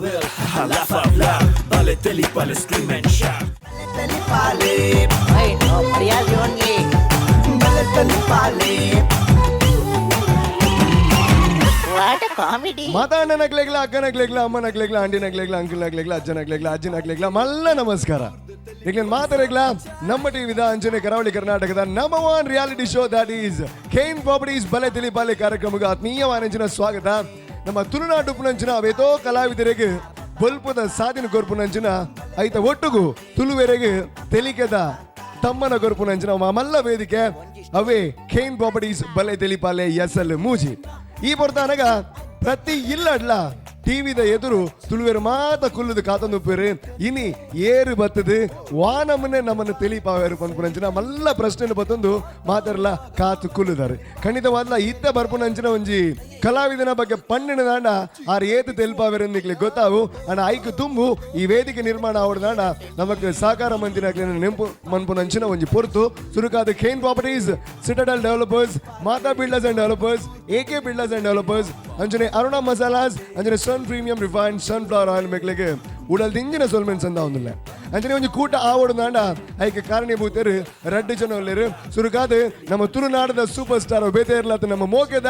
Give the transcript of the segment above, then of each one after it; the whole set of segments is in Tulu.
LOL, haha, laugh out loud. Bale teli pale, scream and shout. Wait, no, Priyas only. What a comedy. ಮಾತಾಡನಕ್ಲೆಗ್ಲ ಅಕ್ಕನಕ್ಲೆಗ್ಲ ಅಮ್ಮನಕ್ಲೆಗ್ಲ ಆಂಟಿನಕ್ಲೆಗ್ಲ ಅಂಕಲ್ನಕ್ಲೆಗ್ಲ ಅಜ್ಜನಕ್ಲೆಗ್ಲ ಅಜ್ಜಿನಕ್ಲೆಗ್ಲ ಮಲ್ಲ ನಮಸ್ಕಾರ. ಈಗ ಮಾತಾಡಗ್ಲ ನಮ್ಮ ಟಿವಿದ ಅಂಜನೆ ಕರಾವಳಿ ಕರ್ನಾಟಕದ number one reality show, that is Kane Properties ಬಲೆ ತಿಳಿಪಾಲೆ ಕಾರ್ಯಕ್ರಮಕ್ಕೆ ಆತ್ಮೀಯವಾನಂಚಿನ ಸ್ವಾಗತ. ನಮ್ಮ ತುಳುನಾಡು ಪುನಂಚಿನ ಅವೇತೋ ಕಲಾವಿದರಿಗೆ ಬೊಲ್ಪದ ಸಾಧಿನ ಕೊರ್ಪುನಂಚಿನ, ಐತ ಒಟ್ಟುಗು ತುಳುವೆರೆಗೆ ತೆಲಿಕೆದ ತಮ್ಮನ ಕೊರ್ಪುನಂಚಿನ ಮಲ್ಲ ವೇದಿಕೆ ಅವೇ ಖೇನ್ ಪ್ರಾಪರ್ಟೀಸ್ ಬಲೆ ತಿಳಿಪಾಲೆ ಎಸ್ ಎಲ್ ಮೂಜಿ. ಈ ಪೊರ್ತಾನಗ ಪ್ರತಿ ಇಲ್ಲಡ್ಲ ಟಿವಿದ ಎದುರು ತುಳುವೆರು ಮಾತ ಕುಲ್ಲುದು ಕಾತೊಂದುಪ್ಪೇರು. ಇನಿ ಏರು ಬತ್ತದು, ವಾನಮನೆ ನಮ್ಮನ್ನು ತಿಳಿಪಾವೇರು ಪನ್ಪುನಂಚಿನ ಮಲ್ಲ ಪ್ರಶ್ನೆ ಬತ್ತೊಂದು ಮಾತಾಡಲ ಕಾತು ಕುಲ್ಲುದಾರೆ. ಖಂಡಿತವಾದ್ಲ ಇತ್ತ ಬರ್ಪುನಂಚಿನ ಒಂಜಿ ಕಲಾವಿದನ ಬಗ್ಗೆ ಪಣ್ಣಿನ ದಾಂಡ ಆರ್ ಏತು ತೆಲ್ಪಾವೇರು ನಿಕ್ಲೆ ಗೊತ್ತಾವು. ಅಣ್ಣ, ಐಕ್ ತುಂಬು ಈ ವೇದಿಕೆ ನಿರ್ಮಾಣ ಆವಡ್ದಾಂಡ ನಮಕ್ ಸಹಕಾರ ಮಂತಿನ ನೆಂಪು ಮನ್ಪುನಂಚಿನ ಒಂಜಿ ಪೊರ್ತು. ಸುರುಕಾದ Kane Properties, Citadel Developers, Mata Builders and Developers, A K Builders and Developers, ಅಂಚನೆ ಅರುಣ ಮಸಾಲಾಸ್, ಅಂಚನೆ Sun Premium Refined Sunflower Oil ಮೆಕ್ಲೆಗೆ ಉಡಲ್ ದಿಂಜಿನ ಸೊಲ್ಮೆನ್ ಸಂದ ಒಂದಿಲ್ಲ. ಅಂಚನೆ ಒಂಜಿ ಕೂಟ ಆವಡು ನಾಂಡ ಐಕೆ ಕಾರಣೀಭೂತರು ರಡ್ಡು ಜನ ಉಲ್ಲೆರು. ಸುರುಕಾದ ನಮ್ಮ ತುಳುನಾಡದ ಸೂಪರ್ ಸ್ಟಾರ್ ಬೇತೆ ಇರ್ಲತ್ತ ನಮ್ಮ ಮೋಕೆದ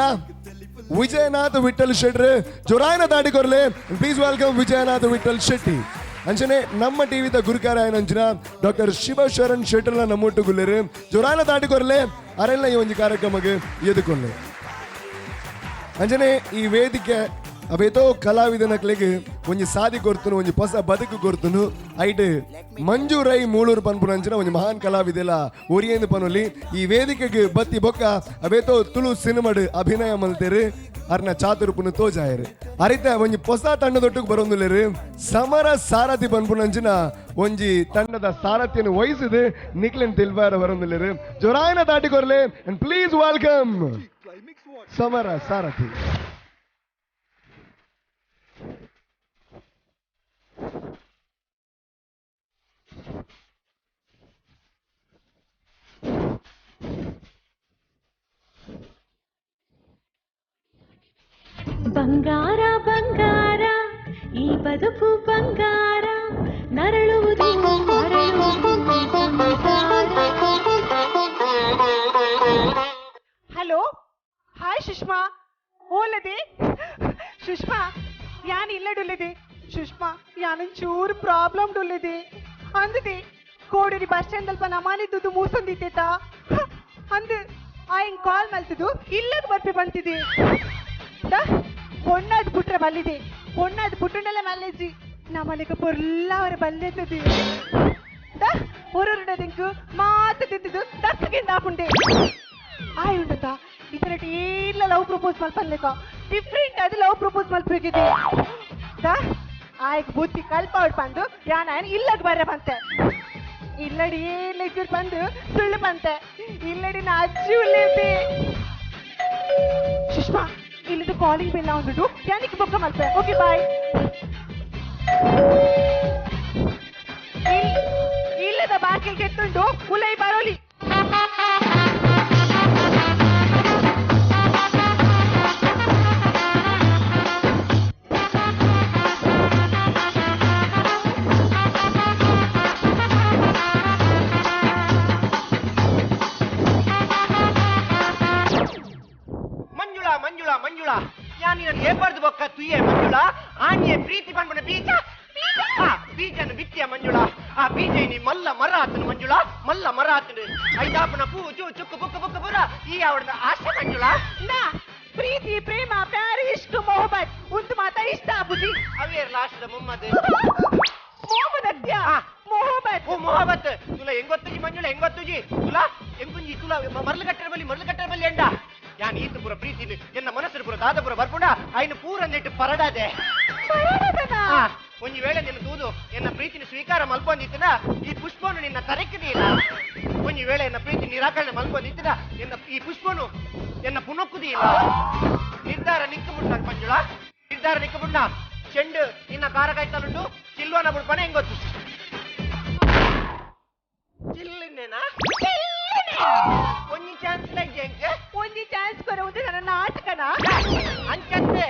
ವಿಜಯನಾಥ್ ವಿಠಲ್ ಶೆಟ್ರು. ಜೊರಾಯನ ದಾಟಿ ಕೊರ್ಲೆ, please welcome Vijayanath Vithal Shetty. ಅಂಚನೆ ನಮ್ಮ ಟಿವಿದ ಗುರುಕಾರ ಅಂಚಿನ ಡಾಕ್ಟರ್ ಶಿವಶರಣ್ ಶೆಟ್ಟರ್ನ ನಮ್ಮೊಟ್ಟು ಗುಲ್ಲೆರು. ಜೊರಾಯನ ದಾಟಿ ಕೊರ್ಲೆ, ಅರೆಲ್ಲ ಈ ಒಂದು ಕಾರ್ಯಕ್ರಮಕ್ಕೆ ಎದುಕೊಳ್ಳೆ. ಅಂಚನೆ ಈ ವೇದಿಕೆ ಅವೇತೋ ಕಲಾವಿದನಕ್ಲೆಗ್ ಒಂಜಿ ಸಾದಿ ಕೊರ್ತುನು, ಒಂಜಿ ಹೊಸ ಬದುಕು ಕೊರ್ತುನು. ಐಟ್ ಮಂಜು ರೈ ಮೂಳೂರು ಪನ್ಪುನಂಚಿನ ಒಂಜಿ ಮಹಾನ್ ಕಲಾವಿದೆಲ ಒರಿಯೇಂದು ಪನೊಲಿ. ಈ ವೇದಿಕೆಗೆ ಬತ್ತಿ ಬೊಕ್ಕ ಅವೇತೋ ತುಳು ಸಿನಿಮಾಡ್ ಅಭಿನಯ ಮಲ್ತೇರು, ಅರ್ನ ಚಾತುರ್ಪುನು ತೋಜಾಯರು. ಅರಿತ ಒಂಜಿ ಹೊಸ ತಂಡದೊಟ್ಟುಗ್ ಬರೊಂದುಲ್ಲೆರು. ಸಮರ ಸಾರಥಿ ಪನ್ಪುನಂಚಿನ ಒಂಜಿ ತಂಡದ ಸಾರಥಿಯನ್ನು ವಹಿಸಿದು ನಿಕ್ಲೆನ್ ತಿಲ್ವಾರ ಬರೊಂದುಲ್ಲೆರು. ಜೊರಾಯನ ದಾಟಿ ಕೊರ್ಲೆ ಅಂಡ್ ಪ್ಲೀಸ್ welcome ಸಮರ ಸಾರಥಿ. ಬಂಗಾರ ಬಂಗಾರ ಈ ಬದುಕು ಬಂಗಾರ, ನರಳುವುದು ಮರಳುವುದು ಸಂಸಾರ. Hello, hi Sushma. ಓಲದೆ ಸುಷ್ಮಾ, ಯಾನ್ ಇಲ್ಲಡುಲ್ಲದೆ ಸುಷ್ಮಾ, ಯಾನೊಂಚೂರು ಪ್ರಾಬ್ಲಮ್ ಡುಲ್ಲದೆ ಅಂದದೆ. ಕೋಡೂರಿ ಬಸ್ ಸ್ಟ್ಯಾಂಡ್ ಅಲ್ಪ ನಮಾನಿದ್ದುದು ಮೂಸೊಂದಿತ್ತೇತ ಅಂದು ಆಯಿಂಗ್ ಕಾಲ್ ಮಲ್ತದು ಇಲ್ಲದ ಬರ್ಪಿ ಬಂತಿದೆ. ಪೊಣ್ಣಾದ್ ಬುಟ್ರೆ ಬಲ್ಲಿದೆ, ಪೊಣ್ಣಾದ್ ಬುಟ್ಟುಂಡಲ ಮಲ್ಲೆಜ್ಜಿ ನಮ್ಮಲಿಕ ಪೊರ್ಲ ಅವರ ಬಲ್ಲೆತ್ತದೆ. ಊರುಂಡದಿಂಕು ಮಾತು ತಿಂತಿದ್ದು ದಕ್ಕಗಿಂದ ಆಪುಂಡೆ ಆಯ್ ಉಂಡತ. ಇದರ ಏರ್ಲ ಲವ್ ಪ್ರಪೋಸ್ ಮಲ್ಪನ್ಲೆಕ ಡಿಫ್ರೆಂಟ್ ಅದು ಲವ್ ಪ್ರಪೋಸ್ ಮಲ್ಪಬೇಕಿದೆ. ಆಯ್ಕ್ ಬುದ್ಧಿ ಕಲ್ಪಾವಡ್ ಬಂದು ಯಾನ್ ಆಯನ್ ಇಲ್ಲಗ್ ಬರ್ರೆ ಬಂತೆ. ಇಲ್ಲಡಿ ಏರ್ಲ ಇಜ್ಜಿರ್ ಬಂದು ಸುಳ್ಳು ಬಂತೆ. ಇಲ್ಲಡಿ ನಾ ಅಜ್ಜಿ ಉಲ್ಲೇತಿ. ಸುಷ್ಮಾ, ಇಲ್ಲಿದ್ದು ಕಾಲಿಂಗ್ ಬೆಲ್ಲ ಉಂಟು, ಯಾನಿಕ್ ಬೊಕ್ಕ ಮಲ್ಪೆ. Okay, boy. ಇಲ್ಲದ ಬಾಕಿಲ್ ಕೆತ್ತುಂಡು, ಉಲೈ ಬರೋಲಿ. ಮಂಜುಳಾ ಮಂಜುಳಾ ಮಂಜುಳಾ, ಯಾನ್ ನಿನ್ನ ಏಪರ್ದು ಬೊಕ್ಕ ತುಯ್ಯೆ ಮಂಜುಳಾ. ಆನಿಯೆ ಪ್ರೀತಿ ಪನ್ಪುನ ಬೀಜ, ಆ ಬೀಜನ ಬಿತ್ತಿಯ ಮಂಜುಳಾ. ಆ ಬೀಜ ನೀ ಮಲ್ಲ ಮರ ಆತನು ಮಂಜುಳಾ, ಮಲ್ಲ ಮರ ಆತನು. ಐದಾಪನ ಪೂ ಚು ಚುಕ್ಕು ಬುಕ್ಕು ಬುಕ್ಕು ಬುರ ಈ ಅವಳದ ಆಸೆ ಮಂಜುಳಾ. ನಾ ಪ್ರೀತಿ ಪ್ರೇಮ ಪ್ಯಾರ್ ಇಷ್ಕ್ ಮೊಹಬ್ಬತ್ ಉಂದು ಮಾತ ಇಷ್ಟ ಆಪುಜಿ. ಅವೇರ್ ಲಾಸ್ಟ್ ಮುಮ್ಮದ್? ಮೊಹಮ್ಮದ್ ಅತ್ಯ. ಆ. ಮೊಹಬ್ಬತ್. ಓ ಮೊಹಬ್ಬತ್. ತುಲ ಹೆಂಗೊತ್ತುಜಿ ಮಂಜುಳಾ, ಹೆಂಗೊತ್ತುಜಿ ತುಲಾ ಎಂಕುಂಜಿ ತುಲ ಮರಳು ಕಟ್ಟರ ಬಲ್ಲಿ, ಮರಳು ಕಟ್ಟರ ಬಲ್ಲಿ ಎಂಡ ಯಾನ್ ಈತ ಪೂರ ಪ್ರೀತಿ ಎನ್ನ ಮನಸ್ಸು ಪೂರ ದಾದ ಪೂರ ಬರ್ಪುಂಡ ಐನು ಪೂರ ನೆಟ್ಟು ಪರಡಾದೆ. ಆ, ಒಂಜಿ ವೇಳೆ ನಿನ್ನ ತೂದು ಎನ್ನ ಪ್ರೀತಿನ ಸ್ವೀಕಾರ ಮಲ್ಪೊಂದಿತ್ತಿನ ಈ ಪುಷ್ಪನು ನಿನ್ನ ತರಕಿದೀಲ್ಲ. ಒಂಜಿ ವೇಳೆ ಎನ್ನ ಪ್ರೀತಿ ನಿರಾಕರಣೆ ಮಲ್ಪೊಂದಿತ್ತಿನ ಎನ್ನ ಈ ಪುಷ್ಪನು ಎನ್ನ ಪುನೊಕ್ಕುದಿಲ್ಲ. ನಿರ್ಧಾರ ನಿಕ್ಕ ಮುಟ್ಟ ಮಂಜುಳಾ, ನಿರ್ಧಾರ ನಿಕ್ಕ ಮುಟ್ಟ. ಚೆಂಡು ನಿನ್ನ ಕಾರ ಕಾಯ್ತಲುಂಡು, ಚಿಲ್ವನ ಬುಡ್ಪನೆ ಹೆಂಗೊತ್ತು ಚಿಲ್ಲಿನೇನಾ? ಒಂಜಿ ಚಾನ್ಸ್ ಲೈಕ್ ಒಂಜಿ ಚಾನ್ಸ್ ಕೊರ, ಒಂದು ನನ್ನ ನಾಟಕನ? ಅಂಚತ್ತೆ.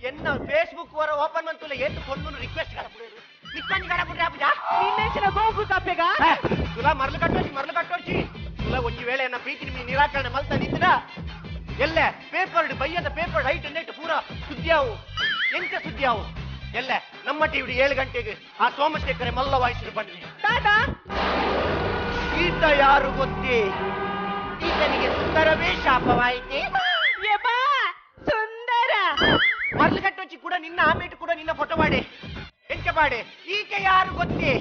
ಎನ್ನ ಫೇಸ್ಬುಕ್ ವರ ಓಪನ್ ಮಂತುಲ ಏತು ಪೊಣ್ಣುನು ರಿಕ್ವೆಸ್ಟ್ ಕಡಪುಡೇರು ನಿಕ್ಕಂಜಿ ಕಡಪುಡ್ರೆ ಆಪುಜಾ ನಿನ್ನೆಂಚಿನ ಗೋಪು ಕಾಪೆಗ ತುಲಾ ಮರಳು ಕಟ್ಟೋಚಿ ಮರಳು ಕಟ್ಟೋಚಿ ತುಲಾ ಒಂಜಿ ವೇಳೆ ಎನ್ನ ಪ್ರೀತಿ ನೀ ನಿರಾಕರಣೆ ಮಲ್ತ ನಿಂತಿನ ಎಲ್ಲೆ ಪೇಪರ್ ಬಯ್ಯದ ಪೇಪರ್ ರೈಟ್ ನೆಟ್ ಪೂರ ಸುದ್ದಿಯಾವು ಎಂಚ ಸುದ್ದಿಯಾವು ಎಲ್ಲೆ ನಮ್ಮ ಟಿವಿ 7 ಗಂಟೆಗೆ ಆ ಸೋಮಶೇಖರ ಮಲ್ಲ ವಾಯಿಸಿರು ಬನ್ನಿ ದಾದಾ ಈತ ಯಾರು ಗೊತ್ತೇ ಈತನಿಗೆ ಸುಂದರವೇ ಶಾಪವಾಯಿತೆ ಯಬ್ಬಾ ಸುಂದರ ಮರಳು ಕಟ್ಟೋಚಿ ಕೂಡ ನಿನ್ನ ಆಮೇಟು ಕೂಡ ನಿನ್ನ ಫೋಟೋ ಮಾಡಿ ಎಂಚ ಪಾಡೆ ಈಕೆ ಯಾರು ಗೊತ್ತೇ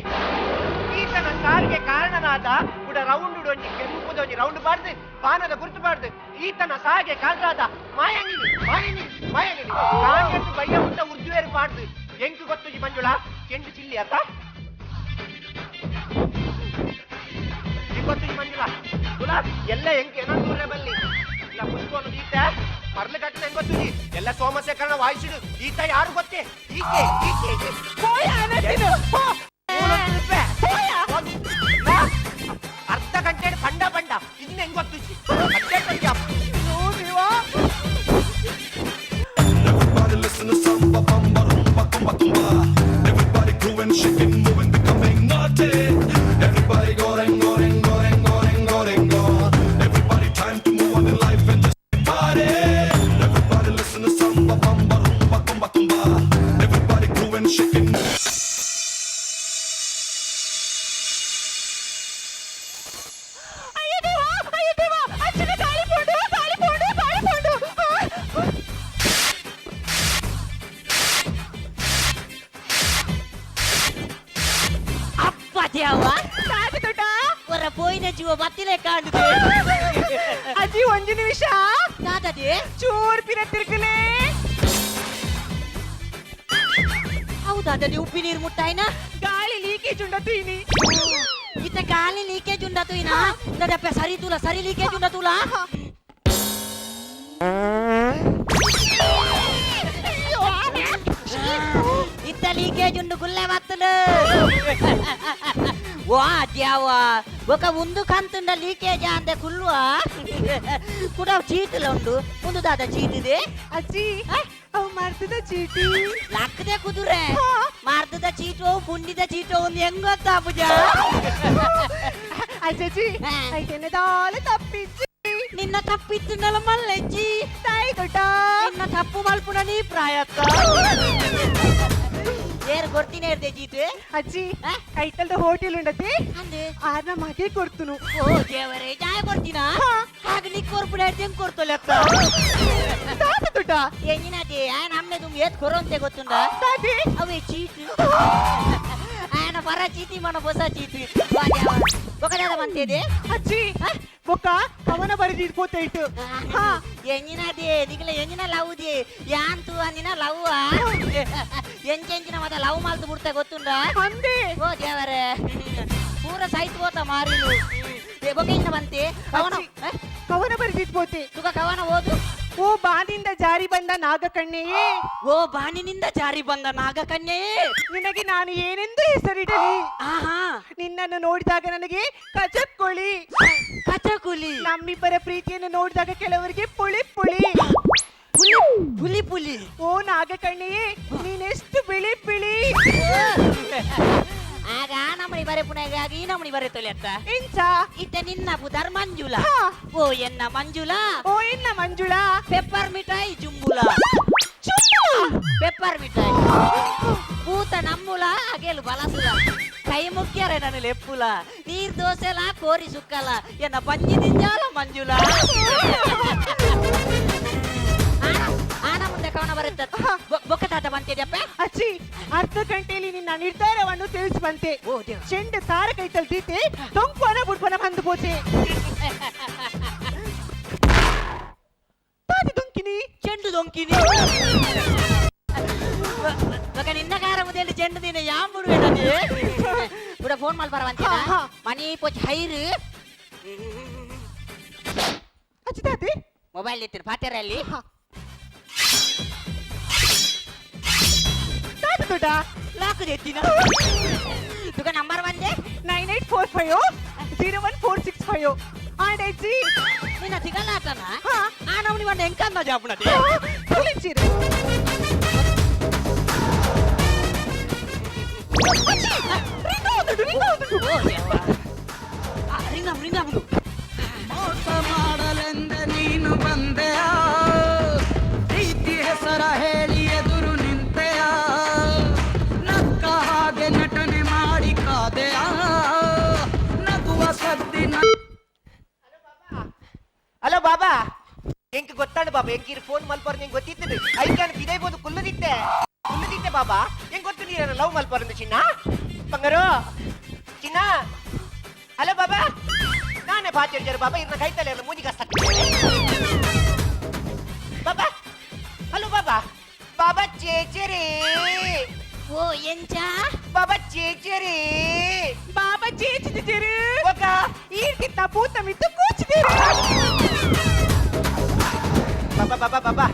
ಈತನ ಸಾವಿಗೆ ಕಾರಣನಾದ ಕೂಡ ರೌಂಡ್ ಒಂಜಿ ಕೆಂಪುದ ಒಂಜಿ ರೌಂಡ್ ಬಾರ್ದು ಬಾಣದ ಗುರುತು ಬಾರ್ದು ಈತನ ಸಾವಿಗೆ ಕಾರಣರಾದ ಮಾಯಂಗಿನಿ ಮಾಯಂಗಿನಿ ಮಾಯಂಗಿನಿ ಕಾಂಗೆದ್ದು ಬಯ್ಯ ಉಂಟ ಉರ್ದುವೇರು ಬಾರ್ದು ಎಂಕು ಗೊತ್ತುಜಿ ಮಂಜುಳಾ ಚೆಂಡು ಚಿಲ್ಲಿ ಆತ ಗೊತ್ತುಜಿ ಮಂಜುಳಾ ತುಲಾ ಎಲ್ಲ ಎಂಕ್ ಏನೋ ದೂರ ಬಲ್ಲಿ ಇಲ್ಲ ಪುಷ್ಪವನ್ನು ಈತ ಮರಳು ಕಟ್ಟದ ಹೆಂಗ್ ಗೊತ್ತುಜಿ ಎಲ್ಲ ಸೋಮಶೇಖರನ ವಾಯಿಸಿಡು ಈತ ಯಾರು ಗೊತ್ತೇ ಈಕೆ ಈಕೆ ಪೋಯ ಅನಸಿನು ಪೋ ಪೋಯ ಅರ್ಧ ಗಂಟೆ ಪಂಡ ಪಂಡ ಇನ್ನು ಹೆಂಗ್ ಗೊತ್ತುಜಿ Everybody listen to samba, bamba, rumba, tumba, tumba. Everybody grooving, shaking, moving, becoming naughty. Everybody going, going, going, going, going, going. Everybody time to move on in life and just party. Everybody listen to samba, bamba, rumba, tumba, tumba. Everybody grooving, shaking. ಅಯ್ಯೋ ದೇವಾ ಅಯ್ಯೋ ದೇವಾ ಅಚ್ಚನ ಗಾಳಿ ಪೋಂಡು ಗಾಳಿ ಪೋಂಡು ಗಾಳಿ ಪೋಂಡು ಅಪ್ಪ ದೇವ ಸಾಕು ದೊಡ್ಡ ಹೊರ ಪೋಯಿನ ಜೀವ ಬತ್ತಿಲೆ ಕಾಂಡುದೆ ಅಜ್ಜಿ ಒಂದು ನಿಮಿಷ ದಾದದೆ ಚೂರ್ ಪಿರ ತಿರ್ಗಲೇ ಹೌದಾದದೆ ಉಪ್ಪಿ ನೀರು ಮುಟ್ಟಾಯ್ನ ಗಾಳಿ ಲೀಕೇಜ್ ಉಂಡತು ಇನಿ ಇತ್ತ ಗಾಳಿ ಲೀಕೇಜ್ ಉಂಡತು ಇನ ದದಪ್ಪ ಸರಿ ತುಲ ಸರಿ ಲೀಕೇಜ್ ಉಂಡತುಲ ಇತ್ತ ಲೀಕೇಜ್ ಉಂಡು ಗುಲ್ಲೆ ಬತ್ತಲು ವಾ ದ್ಯಾವ ఒక ಒಂದು ಕಂತುಂಡ ಲೀಕೇಜ್ ಅಂದೆ ಕುಲ್ವ ಕೂಡ ಚೀಟಲ ಉಂಡು ಒಂದು ದಾದ ಚೀಟಿದೆ ಅಜ್ಜಿ ಅವು ಮರ್ತದ ಚೀಟಿ ಲಕ್ಕದೆ ಕುದುರೆ ಮಾರ್ದದ ಚೀಟು ಪುಂಡಿದ ಚೀಟು ಒಂದು ಹೆಂಗ್ ಗೊತ್ತಾ ಪೂಜಾ ಅಜ್ಜಿ ಐತೆನೆದಾಲ ತಪ್ಪಿಜ್ಜಿ ನಿನ್ನ ತಪ್ಪಿತ್ತು ಮಲ್ಲೆಜ್ಜಿ ತಾಯಿ ದೊಡ್ಡ ನಿನ್ನ ತಪ್ಪು ಮಲ್ಪುಣ ನೀ ಪ್ರಾಯತ್ತ ಏರು ಕೊಡ್ತೀನಿ ಏರ್ದೆ ಚೀಟು ಅಜ್ಜಿ ಕೈತಲ್ದ ಹೋಟೆಲ್ ಉಂಡತಿ ಅಂದೆ ಆರ್ನ ಮಗೆ ಕೊಡ್ತುನು ಓ ದೇವರೇ ಜಾಯ ಕೊಡ್ತೀನಾ ಹಾಗೆ ನೀ ಕೊರ್ಪುಡ ಹೆಂಗ್ ಕೊಡ್ತೋಲೆತ್ತ ತಾತ ದೊಡ್ಡ ಎಂಜಿನದೇ ಆಯನ ಅಮ್ಮನೆ ತುಂಬ ಏತ್ ಕೊರೋಂತೆ ಗೊತ್ತುಂಡ ತಾತಿ ಅವೇ ಚೀಟು ఆయన పర చీతి మన బొస చీతి ఒకదాద మంతేదే ಅಜ್ಜಿ ಬೊಕ್ಕ ಕವನ ಬರೆದಿದ್ ಪೋತೈಟು ಹಾ ಎಂಜಿನದೇ ನಿಗಲ ಎಂಜಿನ ಲವ್ದೇ ಯಾಂತು ಅಂದಿನ ಲವ್ ಎಂಚೆಂಚಿನ ಮತ ಲವ್ ಮಾಲ್ತು ಬಿಡ್ತಾ ಗೊತ್ತುಂಡ ಅಂದೆ ಓ ದೇವರೇ ಪೂರ ಸೈತ್ ಹೋತ ಮಾರಿಲು ಬೊಕ್ಕ ಬಂತೆ ಕವನ ಕವನ ಬರೆದಿದ್ ಪೋತೆ ತುಕ ಕವನ ಓದು ಓ ಬಾನಿಂದ ಜಾರಿ ಬಂದ ನಾಗಕಣ್ಣೆಯೇ ಓ ಬಾನಿನಿಂದ ಜಾರಿ ಬಂದ ನಾಗಕನ್ಯೆಯೇ ನಿನಗೆ ನಾನು ಏನೆಂದು ಹೆಸರಿಡಲಿ ಆಹಾ ನಿನ್ನನ್ನು ನೋಡಿದಾಗ ನನಗೆ ಕಚಕ್ಕುಳಿ ಕಚಕುಲಿ ನಮ್ಮಿಬ್ಬರ ಪ್ರೀತಿಯನ್ನು ನೋಡಿದಾಗ ಕೆಲವರಿಗೆ ಪುಳಿ ಪುಳಿ ಪುಲಿ ಪುಲಿ ಪುಲಿ ಓ ನಾಗಕಣ್ಣೆಯೇ ನೀನೆಷ್ಟು ಬಿಳಿ ಬಿಳಿ ಆಗ ಆ ನಮನಿ ಬರೆ ಪುನಗ ಆಗ ಈ ನಮನಿ ಬರೆ ತೊಲೆತ್ತ ಇಂಚ ಇತ್ತ ನಿನ್ನ ಪುದರ್ ಮಂಜುಳ ಹಾ. ಓ ಎನ್ನ ಮಂಜುಳ ಓ ಎನ್ನ ಮಂಜುಳಾ ಪೆಪ್ಪರ್ ಮಿಠಾಯಿ ಜುಂಬುಲ ಪೆಪ್ಪರ್ ಮಿಠಾಯಿ ಪೂತ ನಮ್ಮುಲ ಅಗೇಲು ಬಲಸುಲ ಕೈ ಮುಖ್ಯರೆ ನಾನು ಲೆಪ್ಪುಲ ನೀರ್ ದೋಸೆಲ ಕೋರಿ ಸುಕ್ಕಲ ಎನ್ನ ಪಂಜಿ ದಿಂಜಾಲ ಮಂಜುಳ ಆನ ಮುಂದೆ ಕವನ ಬರುತ್ತ ಬೊಕ್ಕ ತಾತ ಬಂತಿದ್ಯಪ್ಪ ಅಜ್ಜಿ ಅರ್ಧ ಗಂಟೆಯಲ್ಲಿ ನಿನ್ನ ನಿರ್ಧಾರವನ್ನು ತಿಳಿಸಿ ಬಂತೆ ಓ ದೇವ ಚೆಂಡು ತಾರ ಕೈತಲ್ ದೀತೆ ದೊಂಕುವನ ಬುಡ್ಪನ ಬಂದು ಪೋತೆ ತಾತಿ ದೊಂಕಿನಿ ಚೆಂಡು ದೊಂಕಿನಿ ఒక నిన్న కారం ఉదయం చెండు తినే యాంబుడు పెట్టది ఇప్పుడు ఫోన్ మల్పరవంతేనా ಹಾ, ಹಾ. మనీ పోచి హైరు ಅಜ್ಜಿ ತಾತಿ ಮೊಬೈಲ್ ಎತ್ತಿನ ಪಾತೆರಲ್ಲಿ ಹಾ. ತಾತಿ ದೊಡ್ಡ లాక్ ఎత్తిన తుక నంబర్ వందే 9845 01465 and ಅಜ್ಜಿ నిన్న తిగలాటనా ಹಾ ఆ నమ్ని వంట ఎంకన్నా చెప్పునది ತುಳಿಚಿರು ರಿಂಗಮ್ ರಿಂಗಮ್ದು. ಮೋಸ ಮಾಡಲೆಂದೆ ನೀನು ಬಂದೆಯ, ಪ್ರೀತಿ ಹೆಸರ ಹೇಳಿ ಎದುರು ನಿಂತೆಯ, ನಕ್ಕ ಹಾಗೆ ನಟನೆ ಮಾಡಿ ಕಾದೆಯ, ನಗುವ ಸದ್ದಿನ. ಹಲೋ ಬಾಬಾ, ಎಂಕ್ ಗೊತ್ತಾಂಡು ಬಾಬಾ, ಎಂಕ್ ಫೋನ್ ಮಲ್ಪರ್ ನಿಂಗೆ ಗೊತ್ತಿತ್ತು. ಐಕಾನ್ ಬಿದೈಬೋದು ಕುಲ್ಲದಿತ್ತೆ ಕುಲ್ಲದಿತ್ತೆ ಬಾಬಾ. ಎಂಕ್ ಗೊತ್ತು ನೀರನ್ನ ಲವ್ ಮಲ್ಪರಂದು. ಚಿನ್ನ ಬಂಗಾರು ಚಿನ್ನ. ಹಲೋ ಬಾಬಾ, ನಾನೇ ಪಾಚೇರಿ ಬಾಬಾ, ಇರ್ನ ಕೈತಲೆ ಇರ್ನ ಮೂಜಿಗೆ ಬಾಬಾ. ಹಲೋ ಬಾಬಾ, ಬಾಬಾ ಚೇಚರಿ. ಓ ಎಂಚ ಬಾಬಾ ಚೇಚರಿ. ಬಾಬಾ ಚೇಚಿದಿದ್ದೀರಿ. ಒಕ್ಕ ಈರ್ತಿತ್ತ ಪೂತ ಮಿತ್ತು ಕೂಚಿದ್ದೀರಿ. ಬಾಬಾ ಬಾಬಾ ಬಾಬಾ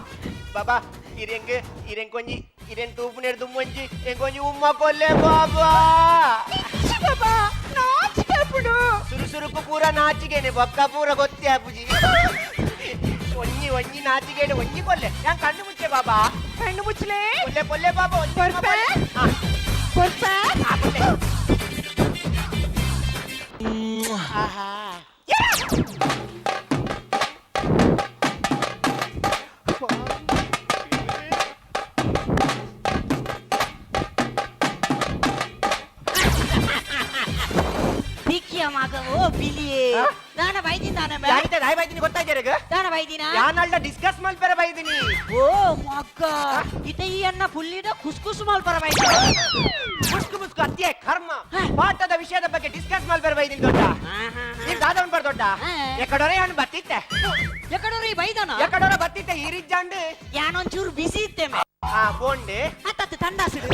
ಬಾಬಾ, ಇರೆಂಗ್ ಇರೆಂಗ್ ಕೊಂಜಿ ಇರೆನ್ ತೂಪುನೇರ್ ದುಮ್ಮೊಂಜಿ ಎಂಕೊಂಜಿ ಉಮ್ಮ ಕೊಲ್ಲೆ ಬಾಬಾ. ಛೀ ಬಾಬಾ, ನಾಚಿಕೆ ಆಪುಂಡು. ಸುರು ಸುರುಕು ಪೂರ ನಾಚಿಗೆನೆ, ಬೊಕ್ಕ ಪೂರ ಗೊತ್ತೇ ಆಪುಜಿ. ಒಂಜಿ ಒಂಜಿ ನಾಚಿಗೆನೆ, ಒಂಜಿ ಕೊಲ್ಲೆ. ಯಾನ್ ಕಣ್ಣು ಮುಚ್ಚೆ ಬಾಬಾ. ಕಣ್ಣು ಮುಚ್ಚಲೆ. ಕೊಲ್ಲೆ ಕೊಲ್ಲೆ ಬಾಬಾ, ಒಂಜಿ ಉಮ್ಮ ಕೊರ್ಪೆ? ಕೊಲ್ಲೆ. ಆ, ಕೊರ್ಪೆ? ಆ, ಕೊಲ್ಲೆ. ಆಹಾ. ಬಿಕ್ಕಿಯ ಮಗ, ಓ ಬಿಲಿಯೇ. ಆ? ದಾನ ಬೈದಿನ ದಾನ ಬೇ. ಯಾರಿದ್ದ ದಾಯ್ ಬೈದಿನಿ ಗೊತ್ತಾಯ್ತು. ದಾನ ಬೈದಿನ ಯಾನಲ್ಡ ಡಿಸ್ಕಸ್ ಮಲ್ಪೆರ ಬೈದಿನಿ. ಓ ಮಗ್ಗ, ಇತ ಈ ಅನ್ನ ಪುಲ್ಲಿಡ ಖುಸ್ ಖುಸ್ ಮಲ್ಪರ ಬೈದ. ಮುಸ್ಕು ಮುಸ್ಕು ಅತ್ತಿಯೇ ಕರ್ಮ. ಹಾ. ಪಾಠದ ವಿಷಯದ ಬಗ್ಗೆ ಡಿಸ್ಕಸ್ ಮಲ್ಪೆರ ಬೈದಿನಿ ದೊಡ್ಡ. ನೀನ್ ದಾದವನ್ ಬರ್ ದೊಡ್ಡ. ಹಾ. ಎಕಡೊರೆ ಹಣ್ಣು ಬತ್ತಿತ್ತೆ. ಎಕಡೋರಿ ಬೈದನ? ಎಕಡೊರ ಬತ್ತಿತ್ತೆ ಈರಿಜ್ಜಾಂಡು. ಯಾನೊಂಚೂರು ಬಿಸಿ ಇತ್ತೆ ಮೇ. ಆ ಫೋನ್ಡೆ. ಅತ್ತತ್ತು ತಂಡಾಸಿಡು.